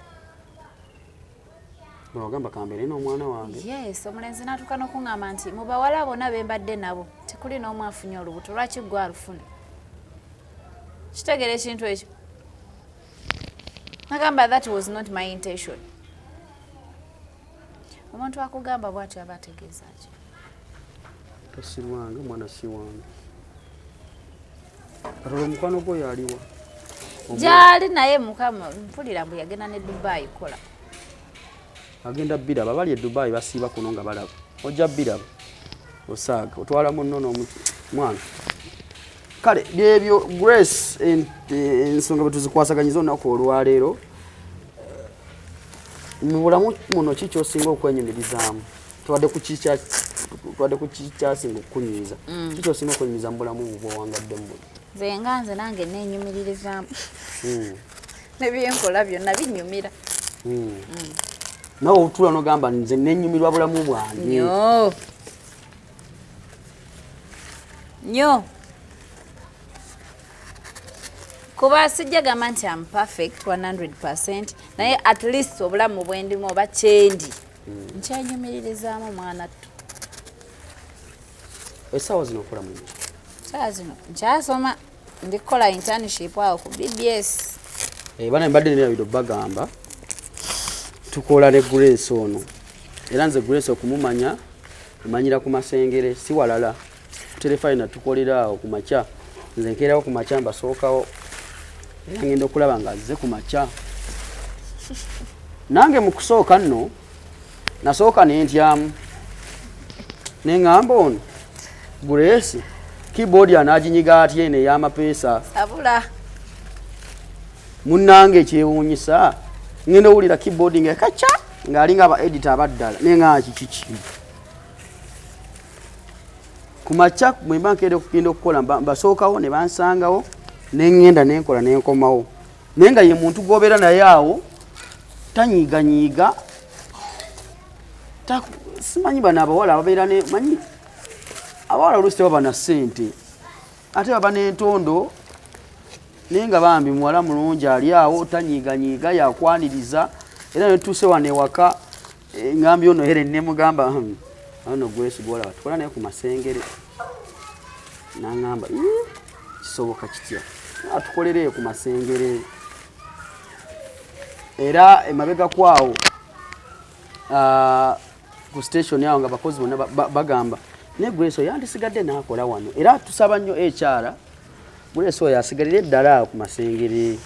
Ogamba kambeere n'omwana wange. Yes, omulenzi n'atuuka n'okuŋŋamba nti mu bawala bonna be mbadde nabo tekuli n'omu afunye olubuto, lwaki gwe alufuna? Kitegeera ekintu ekyo? Nagamba that was not my intention. Omuntu akugamba bw'atyo aba ategeeza ki? Tosirwange, omwana si wange. Katola, omukwano gwo yaliwa? Gyali, naye mukama mpulira mbu yagenda ne Dubai kola. Agenda biraba, bali e Dubai basiiba kuno nga balaba, ojja biraba, osaaga otwala munno n'omwana. Kale byebyo Grace, ensonga bwe tuzikwasaganyiza olunaku olwaleero. Mu bulamu muno ki kyosinga okwenyumirizaamu? Twadde ku kikyasinga okukunyiiza. Ki kyosinga okwenyumiriza mu bulamu bwowangaddemu buno? Nze nga nze nange neenyumiririzaamu nebyenkola byonna binyumira. Nawe otula nogamba nze nenyumirwa bulamu bwange? Nnyo nnyo, kuba sijja gamba nti am perfect 100, naye at least obulamu bwendimu oba kyendi nkyenyumiririzaamu, mwana ttu. Essaawa zino okola mulimu? Saa zino nkyasoma, ndi kukola internship awo ku BBS. Bana mbadde nerabidde bagamba tukola ne Grace ono, era nze Grace okumumanya manyira ku Masengere, si walala. Terefayina tukolera awo ku makya, nze nkeerawo ku makya mbasookawo, era ngenda okulaba nga azze ku makya. Nange mu kusooka nno nasooka nentyamu, neŋŋamba ono Grace keyboard anaaginyiga atya eno ey'amapeesa? Sabula. Munnange, ekyewuunyisa ngenda owulira keyboard nga kaca ng'alinga aba editor abaddala, naye nga kiki ku makya mwemba nkeera okugenda okukola, mbasookawo ne bansangawo, neŋŋenda nenkola nenkomawo, naye nga ye muntu gw'obeera naye awo tanyiiganyiiga. Simanyi bano abawala ababeera ne manyi abawala oluusi tebaba na ssente, ate baba n'entondo, naye nga bambi muwala mulungi ali awo, tanyiiganyiiga, yakwaniriza. Era netuuse wano ewaka, ngambye ono Helen, nemugamba, ono Grace gwolaba tukola naye ku Masengere." Naŋŋamba, "Ii, kisoboka kitya atukolereyo ku Masengere?" Era emabega kwawo, ku station awo nga bakozi bonna bagamba naye Grace oyo yandisigadde n'akola wano, era tusaba nnyo HR, Grace oyo asigalire eddala awo ku Masengere.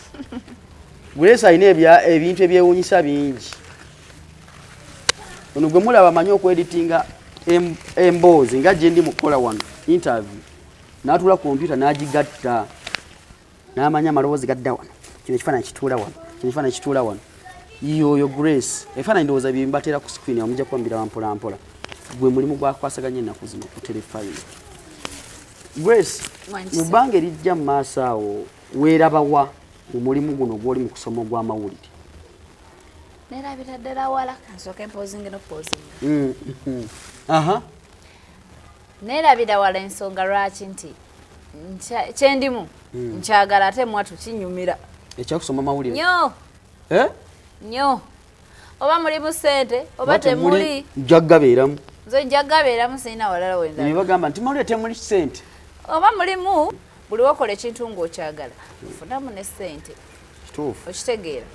Grace alina ebintu ebyewuunyisa bingi. Ono gwe mulaba amanyi okweditinga emboozi nga gye ndi mu kukola wano interview, n'atuula ku kompyuta n'agigatta, n'amanya amaloboozi gadda wano, kino ekifaananyi kituula wano, kino ekifaananyi kituula wano. Yoyo Grace. Ebifaananyi ndowooza bye mbateera ku screen awo, mujja kuba mubiraba mpola mpola. Gwe mulimu gwakwasaganya ennaku zino ku terefayina. Grace, mu bbanga erijja mu maaso awo weerabawa mu mulimu guno gw'oli mu kusoma ogw'amawulire? Nerabira ddala wala, kansooke mpozinge n'okupozinga. Neerabira wala ensonga lwaki nti kyendimu nkyagala ate mwatu kinyumira. Ekyakusoma mawulire? Nnyo. Eh? Nnyo. Oba mulimu ssente oba temuli. Nja kugabeeramu. Nze nja kugabeeramu, sirina walala wendala. Ne bagamba nti mawulire temuli ssente. Oba mulimu, buli wokola ekintu ng'okyagala ofunamu ne ssente. Kituufu. Okitegeera?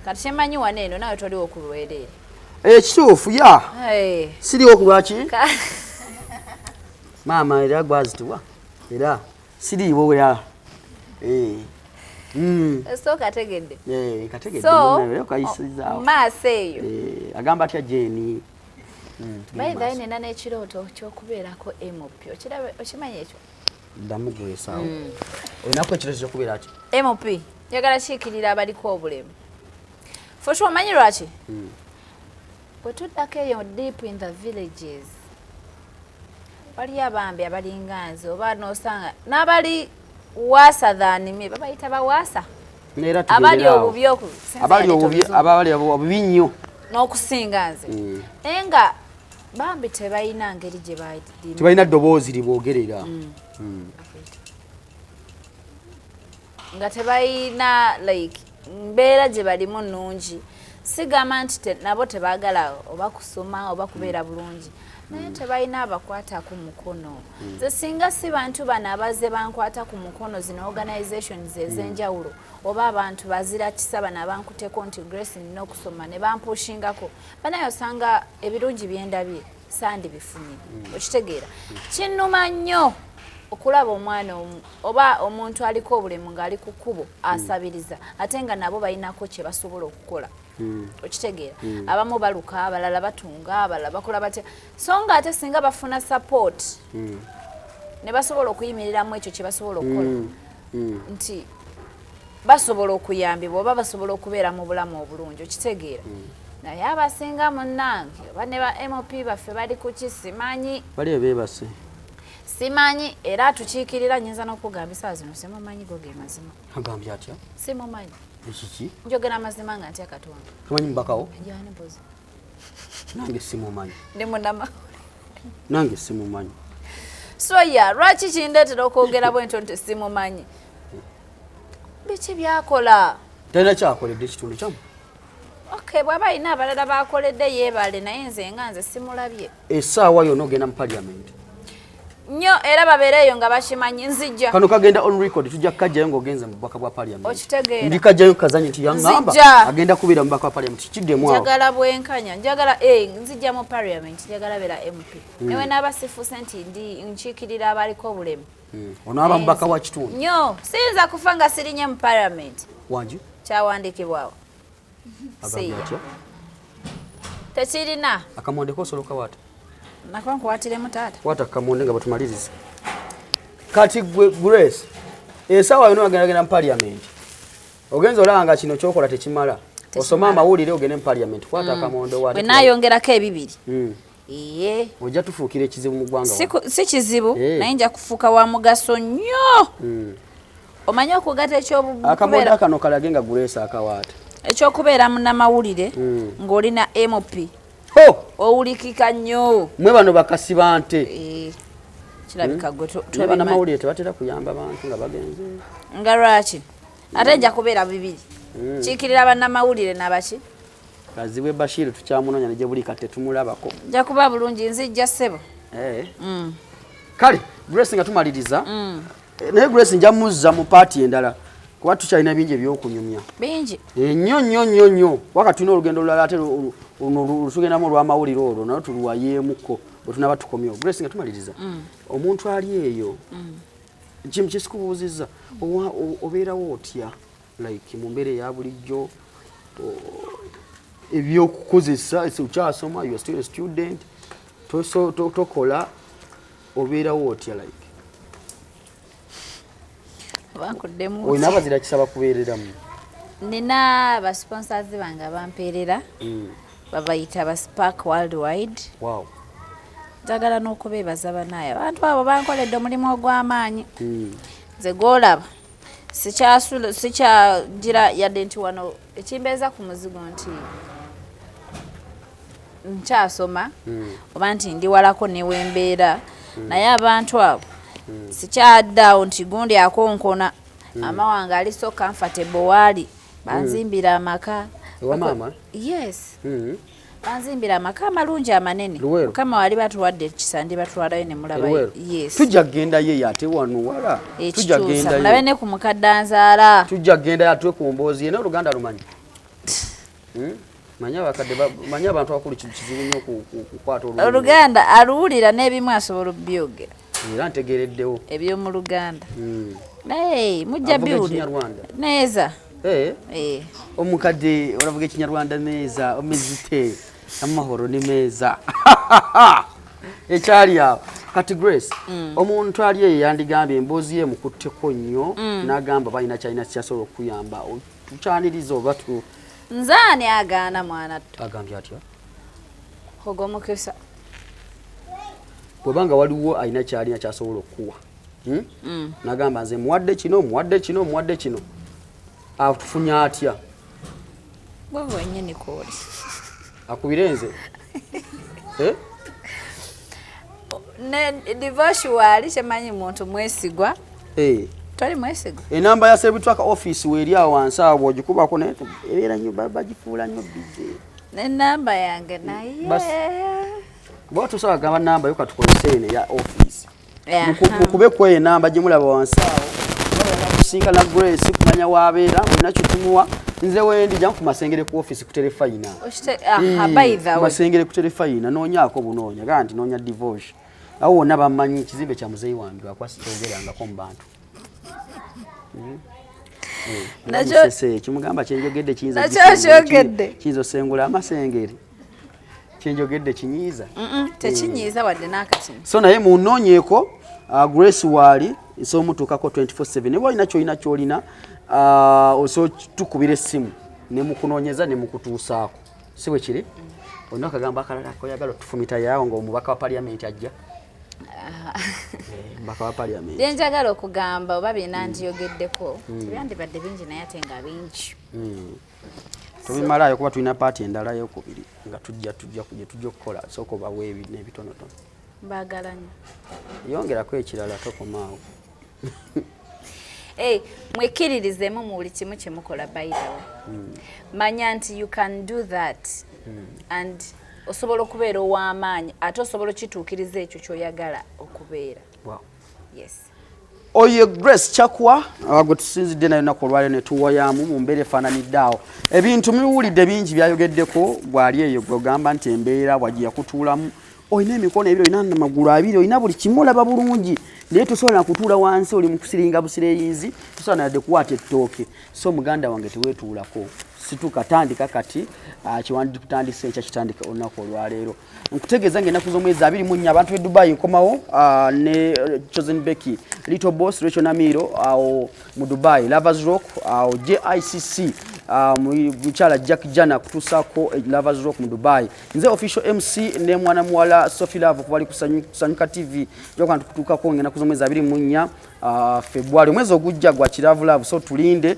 Kati kyemanyi wano eno naawe toliwo ku lwereere. Ekituufu ya. Siriwo ku lwaki? Maama era gwazituwa era siriiwo ya. So kategedde. Kategedde. So, okayisizaawo. Maaso eyo. Agamba atya Jane? By the way, nina n'ekirooto ky'okubeerako MP. Okimanyi ekyo? Ddamu Grace awo. Olinaku ekirooto ky'okubeera ki? MP. Njagala kiikirira abaliko obulemu. For sure, omanyi lwaki? Bwe tuddako eyo deep in the villages, waliyo abambi abalinga nze oba n'osanga n'abali worse than me, babayita bawaasa. Era Abali tugendera awo. obubi oku. Abali obubi, abali obubi nnyo. N'okusinga nze. Naye nga bambi tebalina ngeri gye balimu. Tebalina ddoboozi liboogerera. Nga tebalina like mbeera gye balimu nnungi. Sigamba nti nabo tebaagala oba kusoma oba kubeera bulungi, naye tebalina abakwata ku mukono. Nze singa si bantu bano abazze bankwata ku mukono, zino organizations ez'enjawulo, oba abantu bazira kisa bano abankuteko nti Grace nina okusoma ne bampushingako, banaye osanga ebirungi byendabye sandibifunye. Okitegeera? Kinnuma nnyo okulaba omwana oba omuntu aliko obulemu ng'ali ku kkubo asabiriza, ate nga nabo balinako kye basobola okukola. Okitegeera? Abamu baluka, abalala batunga, abalala bakola batya, so nga ate singa bafuna support ne basobola okuyimiriramu ekyo kye basobola okukola, nti basobola okuyambibwa oba basobola okubeera mu bulamu obulungi. Okitegeera? Naye abasinga munnange oba ne ba MP baffe bali ku ki simanyi. Bali beebase. Simanyi, era atukiikirira nyinza n'okugamba essaawa zino simumanyi, go ge mazima. Agambye atya? Simumanyi. Ekiki? Njogera amazima nga ntya Katonda. Tomanyi mubakawo? Ajani mpozi. Nange simumanyi. Ndi munama. Nange simumanyi. So ya lwaki kindeetera okwogera bwentyo nti simumanyi? Biki byakola? Talina kyakoledde ekitundu kyammwe. Okay, bw'aba alina abalala bakoledde yeebale, naye nze nga nze simulabye. Essaawa yonna ogenda mu parliament. Nnyo, era babeereeyo nga bakimanyi nzijja. Kano kagenda on record, tujja kukajjayo ng'ogenze mu bubaka bwa parliament. Okitegeera. Ndikajjayo kazanye nti yaŋŋamba Nzijja. agenda kubeera mu bubaka bwa parliament. Kiddemu awo. Njagala bwenkanya, njagala nzijja mu parliament, njagala beera MP. Newe naaba sifuuse nti ndi nkiikirira abaliko obulemu. Onaaba mubaka wa kitundu. Nnyo, siyinza kufa nga sirinye mu parliament. Wangi? Kyawandiikibwawo. Agambye atya? Tekirina. Akamonde kosobola okawaata? Nako nkuwaatiremu taata. Waata akamonde nga bwetumaliriza. Kati gwe Grace, essaawa yonna ogendagenda mu parliament. Ogenza olaba nga kino ky'okola tekimala. Osoma amawulire ogende mu parliament. Kwata akamonde waate. Bwe naayongerako ebibiri. Iye. Ojja tufuukira ekizibu mu ggwanga wano. Si kizibu, naye nja kufuuka wa mugaso nnyo. Omanyi okugatta Akamonde kano kalage nga Grace akawaata. Ekyokubeera munnamawulire ng'olina MP. Ho! Owulikika nnyo. Mwe bano bakasiba nte. Kirabika gwe Naye tobimanyi. bannamawulire tebatera kuyamba bantu nga bagenze. Nga lwaki? Ate nja kubeera bibiri. Kiikirira bannamawulire nabaki? Kazibwe Bashir tukyamunoonya ne gye buli kati tetumulabako. Nja kuba bulungi nzijja ssebo. Kale Grace nga tumaliriza. Naye Grace nja muzza mu paati endala kuba tukyalina bingi ebyokunyumya. Bingi. Nnyo nnyo nnyo nnyo. Waka tulina olugendo olulala ate lutugendamu olw'amawulire olwo nalwo tuluwayeemukko bwe tunaaba tukomyewo. Grace nga tumaliriza. Omuntu ali eyo, kimu kyesikubuuzizza, obeerawo otya like mu mbeera eya bulijjo, Ebyokukozesa, okyasoma, you are still a student, tokola, obeerawo otya like? Bankuddemu. Olina abazira kisaba kubeereramu? Nina basponsors bange abampeerera, babayita ba Spark Worldwide. Njagala n'okubeebaza banaye, abantu abo bankoledde omulimu ogw'amaanyi. Nze gwolaba sikyagira yadde nti wano ekimbeeza ku muzigo nti nkyasoma oba nti ndi walako newembeera, naye abantu abo sikyaddaawo nti gundi akonkona. Mama wange ali so comfortable waali, banzimbira amaka. Ewa maama? Yes. Banzimbira amaka amalungi amanene. Luweero? Mukama wali batuwadde ekisa, ndi batwalayo ne mulabayo. Luweero? Yes. Tujja kugendayo eyo, ate wano wala tujja ekituusa kugendayo. Mulabe ne ku mukadde anzaala. Tujja kugendayo atwe ku mboozi ye n'oluganda lumanyi. Manyi abakadde manyi abantu abakulu kizibu nnyo kukwata olulimi. Oluganda aluwulira n'ebimu asobola obyogera. Era ntegereddewo. Eby'omu Luganda. Naye mujja Avuga biwulira. Ekinyarwanda? Neeza. Eh. Eh. Omukadde olavuga Ekinyarwanda neza, omezite amahoro ni meza ekyali awo. Kati Grace, omuntu ali eyo yandigambye emboozi ye mukutteko nnyo, n'agamba balina kyalina kyasobola okuyamba, tukyaniriza oba tu Nze ani agaana mwana tto? Agambye atya? Ogwo mukisa. Bwebanga waliwo alina kyalina kyasobola okukuwa, Nagamba nze muwadde kino, muwadde kino, muwadde kino, atufunye atya? Gwe wennyini kwoli. Akubire nze? Eh? Ne Divosh waali, kyemanyi muntu mwesigwa. Eh. Toli mwesigwa? Enamba ya Celebrity Track office weeri awo wansi awo, bw'ogikubako naye ebeera nnyo bagifuula nnyo busy. N'enamba yange naye. Bw'oba tosobola kugamba namba yo, katukozese eno eya office. Aha. Mukube ku eyo enamba gye mulaba wansi awo. Kusinkana Grace, kumanya waabeera, olina kyotumuwa. Nze wendi, jangu ku Masengere ku office ku Terefayina. Aha, by the way. Masengere ku Terefayina, noonyaako bunoonya gaa nti noonya Divorce. Awo wonna bamanyi ekizimbe kya muzeeyi wange, lwakuba sikyogerangako mu bantu. Musese kimugamba kyenjogedde kiyinza Nakyo ogisengula, okyogedde. kiyinza osengula amasengere. Kyenjogedde kinyiiza? Tekinyiiza wadde n'akatini. So naye munoonyeeko, Grace waali nsobola omutuukako 24/7. Naye olina kyolina kyolina, osobola tukubira essimu ne mukunoonyeza ne mukutuusaako, si bwe kiri? Olina akagambo akalala koyagala otufumita yaawo ng'omubaka wa parliament ajja? Omubaka wa parliament. Byenjagala okugamba oba byena ndiyogeddeko tebyandibadde bingi, naye ate nga bingi. Tobimalayo kuba tulina part endala eyokubiri nga tujja gye tujja okukola. Sooka obawe n'ebitonotono. Mbaagala nnyo. Yongerako ekirala, tokomaawo. Hey, mwekkiririzemu mu buli kimu kye mukola. By the way, manya nti you can do that and osobola okubeera ow'amaanyi, ate osobola okituukiriza ekyo ky'oyagala okubeera. Yes. Oyo Grace Kyakwa gwe tusinzidde nayo lunaku olwaleero ne tuwayamu mu mbeera efaananidde awo. Ebintu mubiwulidde bingi byayogeddeko. Gwali eyo gwegamba nti embeera bwagi yakutuulamu, olina emikono ebiri, olina amagulu abiri, olina buli kimu, olaba bulungi, naye tosobola nakutuula wansi, oli mu kusiringa busireeyinzi, tosobola nayadde kukwata ettooke. So muganda wange, teweetuulako, situka, tandika kati. Kiwandikutandise enkya, kitandika olunaku olwaleero. Nkutegeeza ngaennaku z'omwezi 24, abantu b'e Dubai, nkomawo ne Chosen Becky, Little Boss, Rachel Namiro awo mu Dubai, Lovers Rock awo JICC, mukyala Jack Jana kutuusaako Lovers Rock mu Dubai. Nze official MC ne mwana muwala Sophie Love kuba Kusanyuka TV joka ntukutuukako ngaennaku z'omwezi 24 February, omwezi ogujja gwa kiravulavu. So tulinde,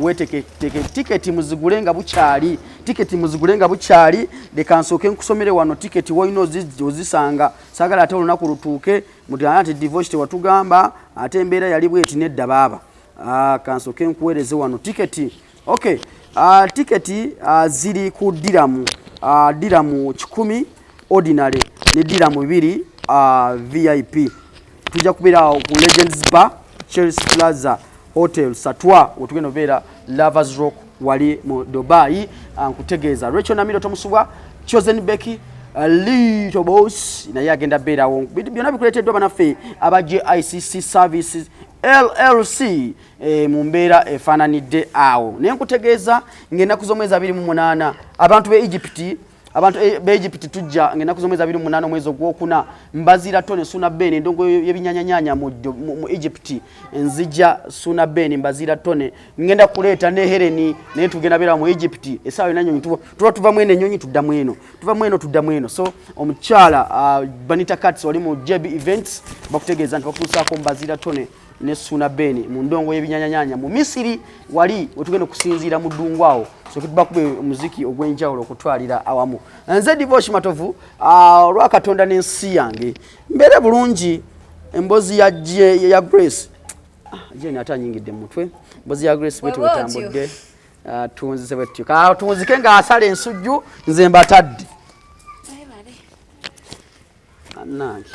weteketeke, tiketi muzigule nga bukyali, tiketi muzigule nga bukyali. Leka nsooke nkusomere wano tiketi wolina ozisanga. Saagala ate olunaku lutuuke muti ate Divosh tewatugamba, ate embeera yali bweti. Nedda baaba. Kansooke nkuweereze wano tiketi. Okay, tiketi ziri ku diramu, diramu 100 ordinary ne diramu 2 VIP. Tujja kubeera awo ku Legends Bar, Chelsea Plaza Hotel, Satwa, wetugenda obeera Lovers Rock wali mu Dubai. Nkutegeeza Rachel Namiro tomusubwa, Chosen Becky, Little Boss naye agenda beerawo. Byonna bikuleeteddwa banaffe aba JICC Services LLC mu mbeera efaananidde awo. Naye nkutegeeza ng'ennaku z'omwezi 28 abantu b'e Egypt, abantu b'e Egypt tujja ng'ennaku z'omwezi 28 omwezi ogwokuna, Mbazira Tone, Suna Ben, endongo y'ebinyanyanyanya mu Egypt. Nzija Suna Ben, Mbazira Tone, ngenda kuleeta ne Heleni, naye tugenda beera mu Egypt essaawa yonna. Nyonyi tuba tuva mweno, ennyonyi tudda mweno, tuva mweno tudda mweno. So omukyala Banita Cats wali mu JB Events bakutegeeza nti bakutuusaako Mbazira Tone ne Suna Ben mu ndongo y'ebinyanyanyanya mu Misiri, wali wetugenda okusinziira mu ddungu awo. So bakube omuziki ogw'enjawulo okutwalira awamu. Nze Divoshi Matovu, olwa Katonda n'ensi yange mbeere bulungi. Embozi ya Grace, Jane ate anyingidde mu mutwe. Embozi ya Grace bwetyo Bw'oba otyo. wetambudde. Tunzise bwetyo, ka tunzike ng'asala ensujju. Nze mbatadde. Webale. Nange.